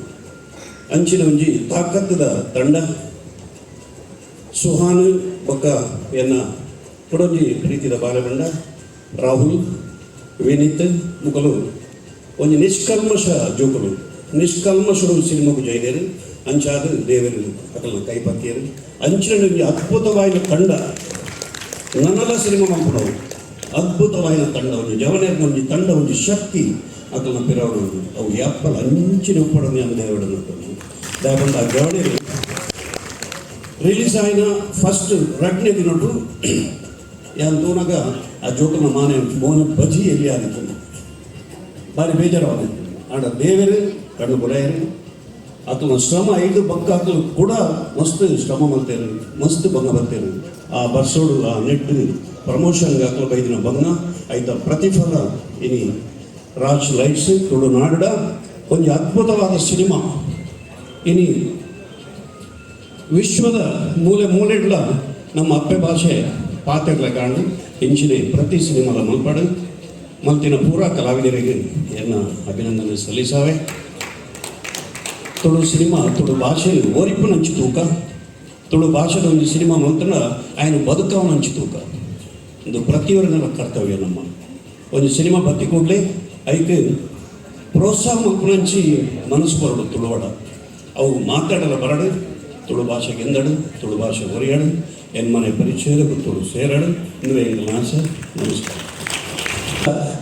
ಅಂಚಿನ ಒಂಜಿ ತಾಕತ್ತದ ತಂಡ. ಸುಹಾನ್ ಬೊಕ್ಕ ಎನ್ನ ಕೊಡೊಂಜಿ ಪ್ರೀತಿದ ಬಾಲಗಂಡ ರಾಹುಲ್, ವಿನೀತ್ ಮುಕಲು ಒಂಜಿ ನಿಷ್ಕಲ್ಮಶ ಜೋಕುಲು. ನಿಷ್ಕಲ್ಮಶರು ಸಿನಿಮಾకు ಜೈದೇರು. ಅಂಚಾದ ದೇವರು ಅಕಲ್ನ ಕೈಪತ್ತಿಯರು. ಅಂಚಿನ ಒಂಜಿ ಅದ್ಭುತವಾಯಿನ ತಂಡ. ನನಲ ಸಿನಿಮಾ ಮಲ್ಪುನವು ಅದ್ಭುತವಾಯಿನ ತಂಡ. ಒಂಜಿ ಜವನೇರ್ನ ಒಂಜಿ ತಂಡ, ಒಂಜಿ ಶಕ್ತಿ ಅಕಲ್ನ ಪಿರವಡು. ಅವು ಯಾಪ್ಪಲ ಅಂಚಿನ ಉಪ್ಪಡನೆ ಅಂದ ದೇವಡನ್ನು ದಾಯಪಂಡ ಆ ಜವನೇರು ರಿಲೀಸ್ ಆಯಿನ ಫಸ್ಟ್ ರಡ್ನೇ ದಿನೊಟು ಯಾನ್ ತೂನಗ ಆ ಜೋಕುನ ಮಾನೆ ಮೋನ ಬಜಿ ಎಲ್ಲಿ ಆದಿತ್ತು. ಬಾರಿ ಬೇಜಾರವಾಗಿತ್ತು. ಆಂಡ ದೇವರು ಕಣ್ಣು ಬುಲೆಯರು. ಆತನ ಶ್ರಮ ಐದು ಬಕ್ಕ ಅಕಲು ಕೂಡ ಮಸ್ತ್ ಶ್ರಮ ಮಲ್ತೇರು, ಮಸ್ತ್ ಬಂಗ ಬರ್ತೇರು. ಆ ಬರ್ಸೋಡು ಆ ನೆಟ್ ಪ್ರಮೋಷನ್ಗೆ ಅಕಲು ಬೈದಿನ ಬಂಗ ಐತ ಪ್ರತಿಫಲ ಇನಿ ರಾಜ್ ಲೈಟ್ಸ್. ತುಳುನಾಡ ಒಂಜಿ ಅದ್ಭುತವಾದ ಸಿನಿಮಾ ಇನಿ ವಿಶ್ವದ ಮೂಲೆ ಮೂಲೆಡ್ಲ ನಮ್ಮ ಅಪ್ಪೆ ಭಾಷೆ ಪಾತೆರ್ಲ ಕಾರಣ ಇಂಚಿನ ಪ್ರತಿ ಸಿನಿಮಾದ ಮಲ್ಪಾಡು ಮಲ್ತಿನ ಪೂರಾ ಕಲಾವಿದರಿಗೆ ಎನ್ನ ಅಭಿನಂದನೆ ಸಲ್ಲಿಸಾವೆ. ತುಳು ಸಿನಿಮಾ ತುಳು ಭಾಷೆ ಓರಿಪ್ಪುನಂಚಿ ತೂಕ ತುಳು ಭಾಷೆದ ಒಂಜಿ ಸಿನಿಮಾ ಮಂತ್ರನ ಆಯನ ಬದುಕವನಂಚಿ ತೂಕ ಇದು ಪ್ರತಿಯೊಂದರ ಕರ್ತವ್ಯ ನಮ್ಮ ಒಂಜಿ ಸಿನಿಮಾ ಬತ್ತಿ ಕೂಡಲೇ ಐಕ್ ಪ್ರೋತ್ಸಾಹ ಮಲ್ಪುನಂಚಿ ಮನಸ್ಸು ಬರಡು ತುಳುವಡ ಅವು ಮಾತಾಡಲ ಬರಡು ತುಳು ಭಾಷೆಗೆ ಎಂದಡು ತುಳು ಭಾಷೆ ಒರಿಯಡು ಎನ್ಮನೆ ಪರಿಚಯದ ತುಳು ಸೇರಡು ಇಂದುವೆ ಎಂಗಲ ಆಸೆ. ನಮಸ್ಕಾರ.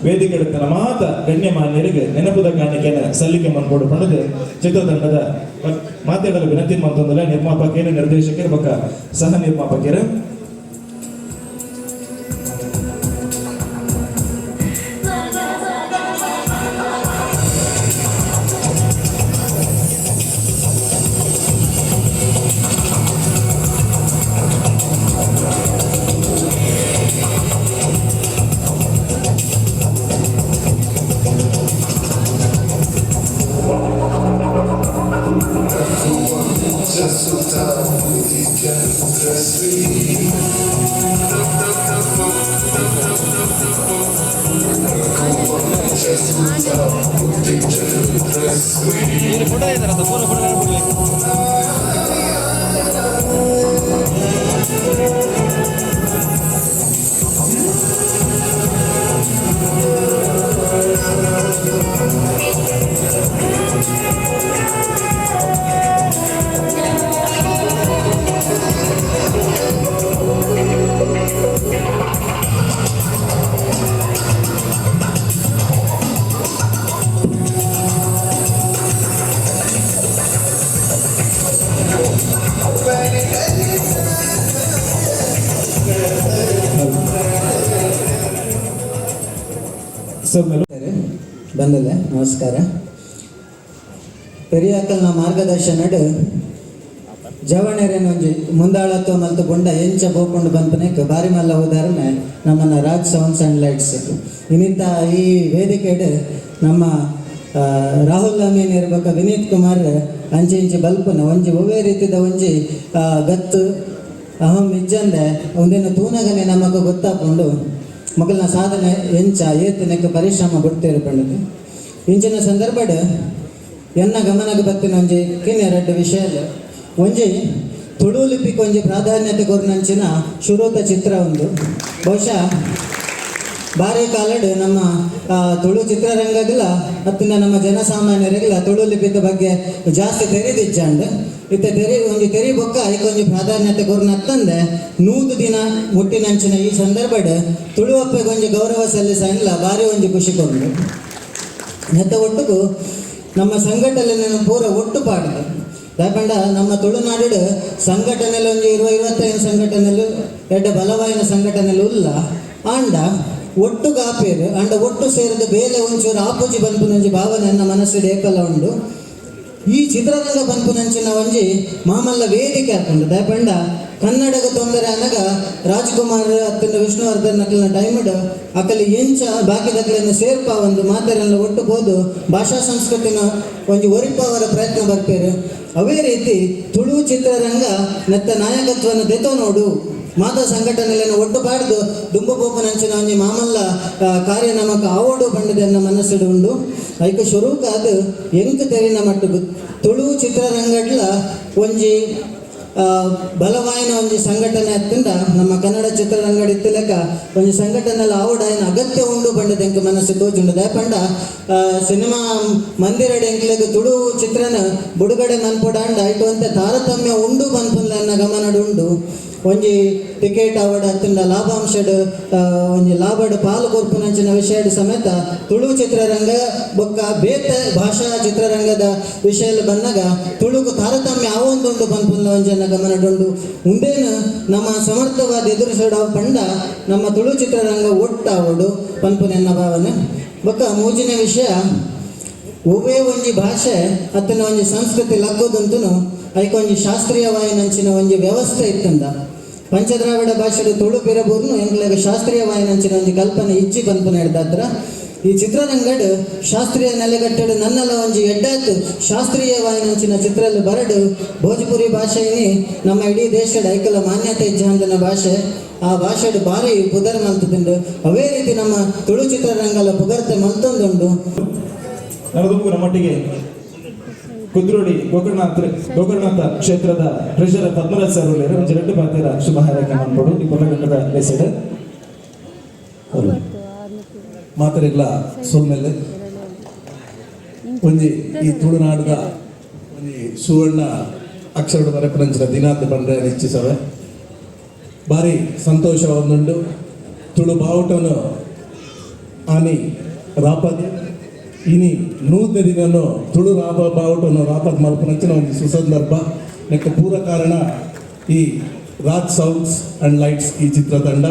ವೇದಿಕೆ ಮಾತ ಗಣ್ಯಮಾನ್ಯರಿಗೆ ನೆನಪುದ ಕಾಣಿಕೆಯನ್ನು ಸಲ್ಲಿಕೆ ಮನ್ಪೋಡು ಪಂಡದು ಚಿತ್ರತಂಡದ ಮಾತಾಡಲು ವಿನಂತಿ ಮಂತೊಂದಲ್ಲ ನಿರ್ಮಾಪಕರು, ನಿರ್ದೇಶಕರು ಬೊಕ್ಕ ಸಹ ನಿರ್ಮಾಪಕರು. ಬಂದಲ್ಲ ನಮಸ್ಕಾರ. ಪೆರಿಯಾಕಲ್ನ ಮಾರ್ಗದರ್ಶನಡ್ ಜವಣೆರೆನ ಒಂಜಿ ಮುಂದಾಳತ್ವ ಮಲ್ತು ಬೊಂಡ ಎಂಚ ಬೋಕೊಂಡು ಬಂಪನೆಕ್ ಬಾರಿ ಮಲ್ಲ ಉದಾಹರಣೆ ನಮ್ಮನ್ನ ರಾಜ್ ಸೌಂಡ್ಸ್ ಆ್ಯಂಡ್ ಲೈಟ್ಸ್. ಇನ್ನಿಂತ ಈ ವೇದಿಕೆಡ್ ನಮ್ಮ ರಾಹುಲ್ ಅಮೀನ್ ಇರ್ಬೇಕ ವಿನೀತ್ ಕುಮಾರ್ ಅಂಚೆ ಇಂಚೆ ಬಲ್ಪನ ಒಂಜಿ ಒವ್ವೇ ರೀತಿದ ಒಂಜಿ ಗತ್ತು ಅಹಂ ಇಜ್ಜಂದೆ ಒಂದೇನು ತೂನಗನೆ ನಮಗ ಗೊತ್ತಾಕೊಂಡು ಮಗಲ್ನ ಸಾಧನೆ ಎಂಚ ಏತನಕ್ಕೆ ಪರಿಶ್ರಮ ಬಿಡ್ತೇರು ಪಂಡದು. ಇಂಚಿನ ಸಂದರ್ಭಡ್ ಎನ್ನ ಗಮನಕ್ಕೆ ಬತ್ತಿನ ಒಂಜಿ ಕಿನ್ಯ ರಡ್ಡು ವಿಷಯ ಒಂಜಿ ತುಳು ಲಿಪಿಗೆ ಒಂಜಿ ಪ್ರಾಧಾನ್ಯತೆ ಕೊರ್ನಂಚಿನ ಶುರೂತ ಚಿತ್ರ ಒಂದು. ಬಹುಶಃ ಭಾರಿ ಕಾಲಡ್ ನಮ್ಮ ತುಳು ಚಿತ್ರರಂಗದಿಲ್ಲ ಅತ್ತಿನ ನಮ್ಮ ಜನಸಾಮಾನ್ಯರಿಗಿಲ್ಲ ತುಳು ಲಿಪಿದ ಬಗ್ಗೆ ಜಾಸ್ತಿ ತೆರೆದಿಜ್ಜಾಂಡ್ ಇತ್ತೆ ತೆರಿ ಒಂಜಿ ತೆರಿ ಬೊಕ್ಕ ಐಕೊಂಜಿ ಪ್ರಾಧಾನ್ಯತೆ ಕೊರ್ನತ್ತಂದೆ 100 ದಿನ ಮುಟ್ಟಿನಂಚಿನ ಈ ಸಂದರ್ಭಡ್ ತುಳು ಅಪ್ಪೆಗೊಂಜಿ ಗೌರವ ಸಲ್ಲಿಸಲ್ಲ ಭಾರಿ ಒಂಜಿ ಖುಷಿ ಕೊಂಡು. ನೆತ್ತ ಒಟ್ಟುಗು ನಮ್ಮ ಸಂಘಟನೆ ಪೂರ ಒಟ್ಟು ಪಾಡ್ದು ದಾಪಂಡ ನಮ್ಮ ತುಳುನಾಡು ಸಂಘಟನೆಯಲ್ಲಿ ಒಂಜಿ 20-25 ಸಂಘಟನೆಲು ಎಡ್ಡ ಬಲವಾಯಿನ ಸಂಘಟನೆಲು ಉಲ್ಲ ಆಂಡ ಒಟ್ಟು ಗಾಪೇರು ಅಂಡ ಒಟ್ಟು ಸೇರಿದ ಬೇಲೆ ಒಂಚೂರು ಆಪೋಜಿ ಬನ್ಪುನಂಜಿ ಭಾವನೆ ನನ್ನ ಮನಸ್ಸು ಏಕಲ್ಲ ಉಂಡು. ಈ ಚಿತ್ರರಂಗ ಬನ್ಪುನಂಚಿನ ಒಂಜಿ ಮಾಮಲ್ಲ ವೇದಿಕೆ ಹಾಕೊಂಡು ದಯಪಂಡ ಕನ್ನಡಗ ತೊಂದರೆ ಅನಗ ರಾಜ್ಕುಮಾರ್ ಅತ್ತಿನ ವಿಷ್ಣುವರ್ಧನ್ ಅಕಲ್ನ ಟೈಮ್ಡ್ ಅಕಲಿ ಎಂಚ ಬಾಕಿದಕ್ಲೆನ ಸೇರ್ಪ ಒಂದು ಮಾತೆರೆಲ್ಲ ಒಟ್ಟು ಬೋದು ಭಾಷಾ ಸಂಸ್ಕೃತಿನ ಒಂಜಿ ಒರಿಪಾವರ ಪ್ರಯತ್ನ ಬರ್ಪೇರು. ಅವೇ ರೀತಿ ತುಳು ಚಿತ್ರರಂಗ ನೆತ್ತ ನಾಯಕತ್ವನ ದೆತೋ ನೋಡು ಮಾತಾ ಸಂಘಟನೆಗಳನ್ನು ಒಟ್ಟು ಪಾಡ್ದು ದುಂಬು ಬೋಪನಂಚಿನ ಒಂಜಿ ಮಾಮಲ್ಲ ಕಾರ್ಯ ನಮಕ್ ಆವೋಡು ಪಂಡದನ್ನ ಮನಸ್ಸುಡು ಉಂಡು. ಐಕ ಶುರುಕಾದ ಎಂಕ್ ತೆರಿನ ಮಟ್ಟುಗು ತುಳು ಚಿತ್ರರಂಗಡ್ಲ ಒಂಜಿ ಬಲವಾಯಿನ ಒಂಜಿ ಸಂಘಟನೆ ಅತ್ತಿಂದ ನಮ್ಮ ಕನ್ನಡ ಚಿತ್ರರಂಗಡ್ ಇತ್ತಿಲೆಕ್ಕ ಒಂಜಿ ಸಂಘಟನೆಲ ಆವೋಡಾಯಿನ ಅಗತ್ಯ ಉಂಡು ಪಂಡದ ಎಂಕ್ ಮನಸ್ಸು ತೋಜುಂಡು. ದಯಪಂಡ ಸಿನಿಮಾ ಮಂದಿರಡ್ ಎಂಕ್ಲೆಗ್ ತುಳು ಚಿತ್ರನ ಬುಡುಗಡೆ ಮನ್ಪೊಡಾಂಡ ಐಟು ಅಂತೆ ತಾರತಮ್ಯ ಉಂಡು ಪನ್ಪುನ್ಲನ್ನ ಗಮನಡ್ ಉಂಡು. ಒಂಜಿ ಟಿಕೆಟ್ ಆವಡ್ ಅತ್ತಿಂಡ ಲಾಭಾಂಶಡ್ ಒಂಜಿ ಲಾಭಡ್ ಪಾಲು ಕೊರ್ಪುನಂಚಿನ ವಿಷಯಡ್ ಸಮೇತ ತುಳು ಚಿತ್ರರಂಗ ಬೊಕ್ಕ ಬೇತೆ ಭಾಷಾ ಚಿತ್ರರಂಗದ ವಿಷಯ ಬಂದಾಗ ತುಳುಕು ತಾರತಮ್ಯ ಆವೊಂದುಂಡು ಪನ್ಪುನ್ಲ ಒಂಜನ್ನ ಗಮನಡುಂಡು. ಉಂಡೇನು ನಮ್ಮ ಸಮರ್ಥವಾದ ಎದುರಿಸೋಡ ಪಂಡ ನಮ್ಮ ತುಳು ಚಿತ್ರರಂಗ ಒಟ್ಟಾವಡು ಪನ್ಪುನೆನ್ನ ಭಾವನೆ. ಬೊಕ್ಕ ಮೂಜಿನ ವಿಷಯ ಒವ್ವೇ ಒಂಜಿ ಭಾಷೆ ಅತ್ತನ ಒಂಜಿ ಸಂಸ್ಕೃತಿ ಲಗ್ಗೋದಂತೂ ಐಕೊಂಜಿ ಶಾಸ್ತ್ರೀಯವಾಯಿನಂಚಿನ ಒಂಜಿ ವ್ಯವಸ್ಥೆ ಇತ್ತಂದ. ಪಂಚದ್ರಾವಿಡ ಭಾಷೆಡು ತುಳು ಪಿರಬೂರ್ನು ಎಂಕ್ಲೆಗ್ ಶಾಸ್ತ್ರೀಯವಾಯಿನಂಚಿನ ಒಂಜಿ ಕಲ್ಪನೆ ಇಜ್ಜಿ ಪನ್ಪುನ ಹಿಡ್ದಾತ್ರ ಈ ಚಿತ್ರರಂಗಡ್ ಶಾಸ್ತ್ರೀಯ ನೆಲೆಗಟ್ಟಡು ನನ್ನಲ ಒಂಜಿ ಎಡ್ಡಾತು ಶಾಸ್ತ್ರೀಯವಾಯಿನಂಚಿನ ಚಿತ್ರಲು ಬರಡು ಭೋಜ್ಪುರಿ ಭಾಷೆಯೇ ನಮ್ಮ ಇಡೀ ದೇಶದ ಐಕಲ ಮಾನ್ಯತೆ ಇಜ್ಜಾಂದನ ಭಾಷೆ. ಆ ಭಾಷೆಡು ಭಾರಿ ಪುದರ್ ಮಲ್ತುಂಡು. ಅವೇ ರೀತಿ ನಮ್ಮ ತುಳು ಚಿತ್ರರಂಗಲ ಪುಗರ್ತೆ ಮಲ್ತೊಂದುಂಡು. ನರದುಂಬು ನಮ್ಮೊಟ್ಟಿಗೆ ಕುದ್ರೋಳಿ ಗೋಕರ್ಣನಾಥ ಗೋಕರ್ಣನಾಥ ಕ್ಷೇತ್ರದ ಟ್ರೆಷರರ್ ಪದ್ಮರಾಜ್ ಸರ್ ಉಲ್ಲೇರು. ಒಂಜಿ ರಡ್ಡ್ ಪಾತೆರ ಶುಭ ಹಾರೈಕೆ ಮನ್ಪೊಡು ಈ ಪೊರ್ಲಗಂಟದ ಲೇಸೆಡ್. ಮಾತರಿಗ್ಲ ಸೊಲ್ಮೆಲೆ. ಒಂಜಿ ಈ ತುಳುನಾಡದ ಒಂಜಿ ಸುವರ್ಣ ಅಕ್ಷರಡು ಬರೆಪುನಂಚಿನ ದಿನಾಂತ ಪಂಡ್ರೆ ನಿಶ್ಚಿಸವೆ. ಭಾರಿ ಸಂತೋಷ ಒಂದುಂಡು. ತುಳು ಬಾವುಟನು ಆನಿ ರಾಪದ್, ಇನಿ 100ನೇ ದಿನನು ತುಳು ರಾಪ ಬಾವುಟನು ರಾಪದ್ ಮಲ್ಪುನಂಚಿನ ಒಂದು ಸುಸಂದರ್ಭ. ನೆಕ್ಕ ಪೂರ ಕಾರಣ ಈ ರಾಜ್ ಸೌಂಡ್ಸ್ ಅಂಡ್ ಲೈಟ್ಸ್ ಈ ಚಿತ್ರತಂಡ.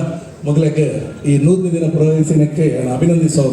ಮೊದಲಕ್ಕೆ ಈ 100ನೇ ದಿನ ಪ್ರವೇಶಿನಕ್ಕೆ ಅಭಿನಂದಿಸುವ.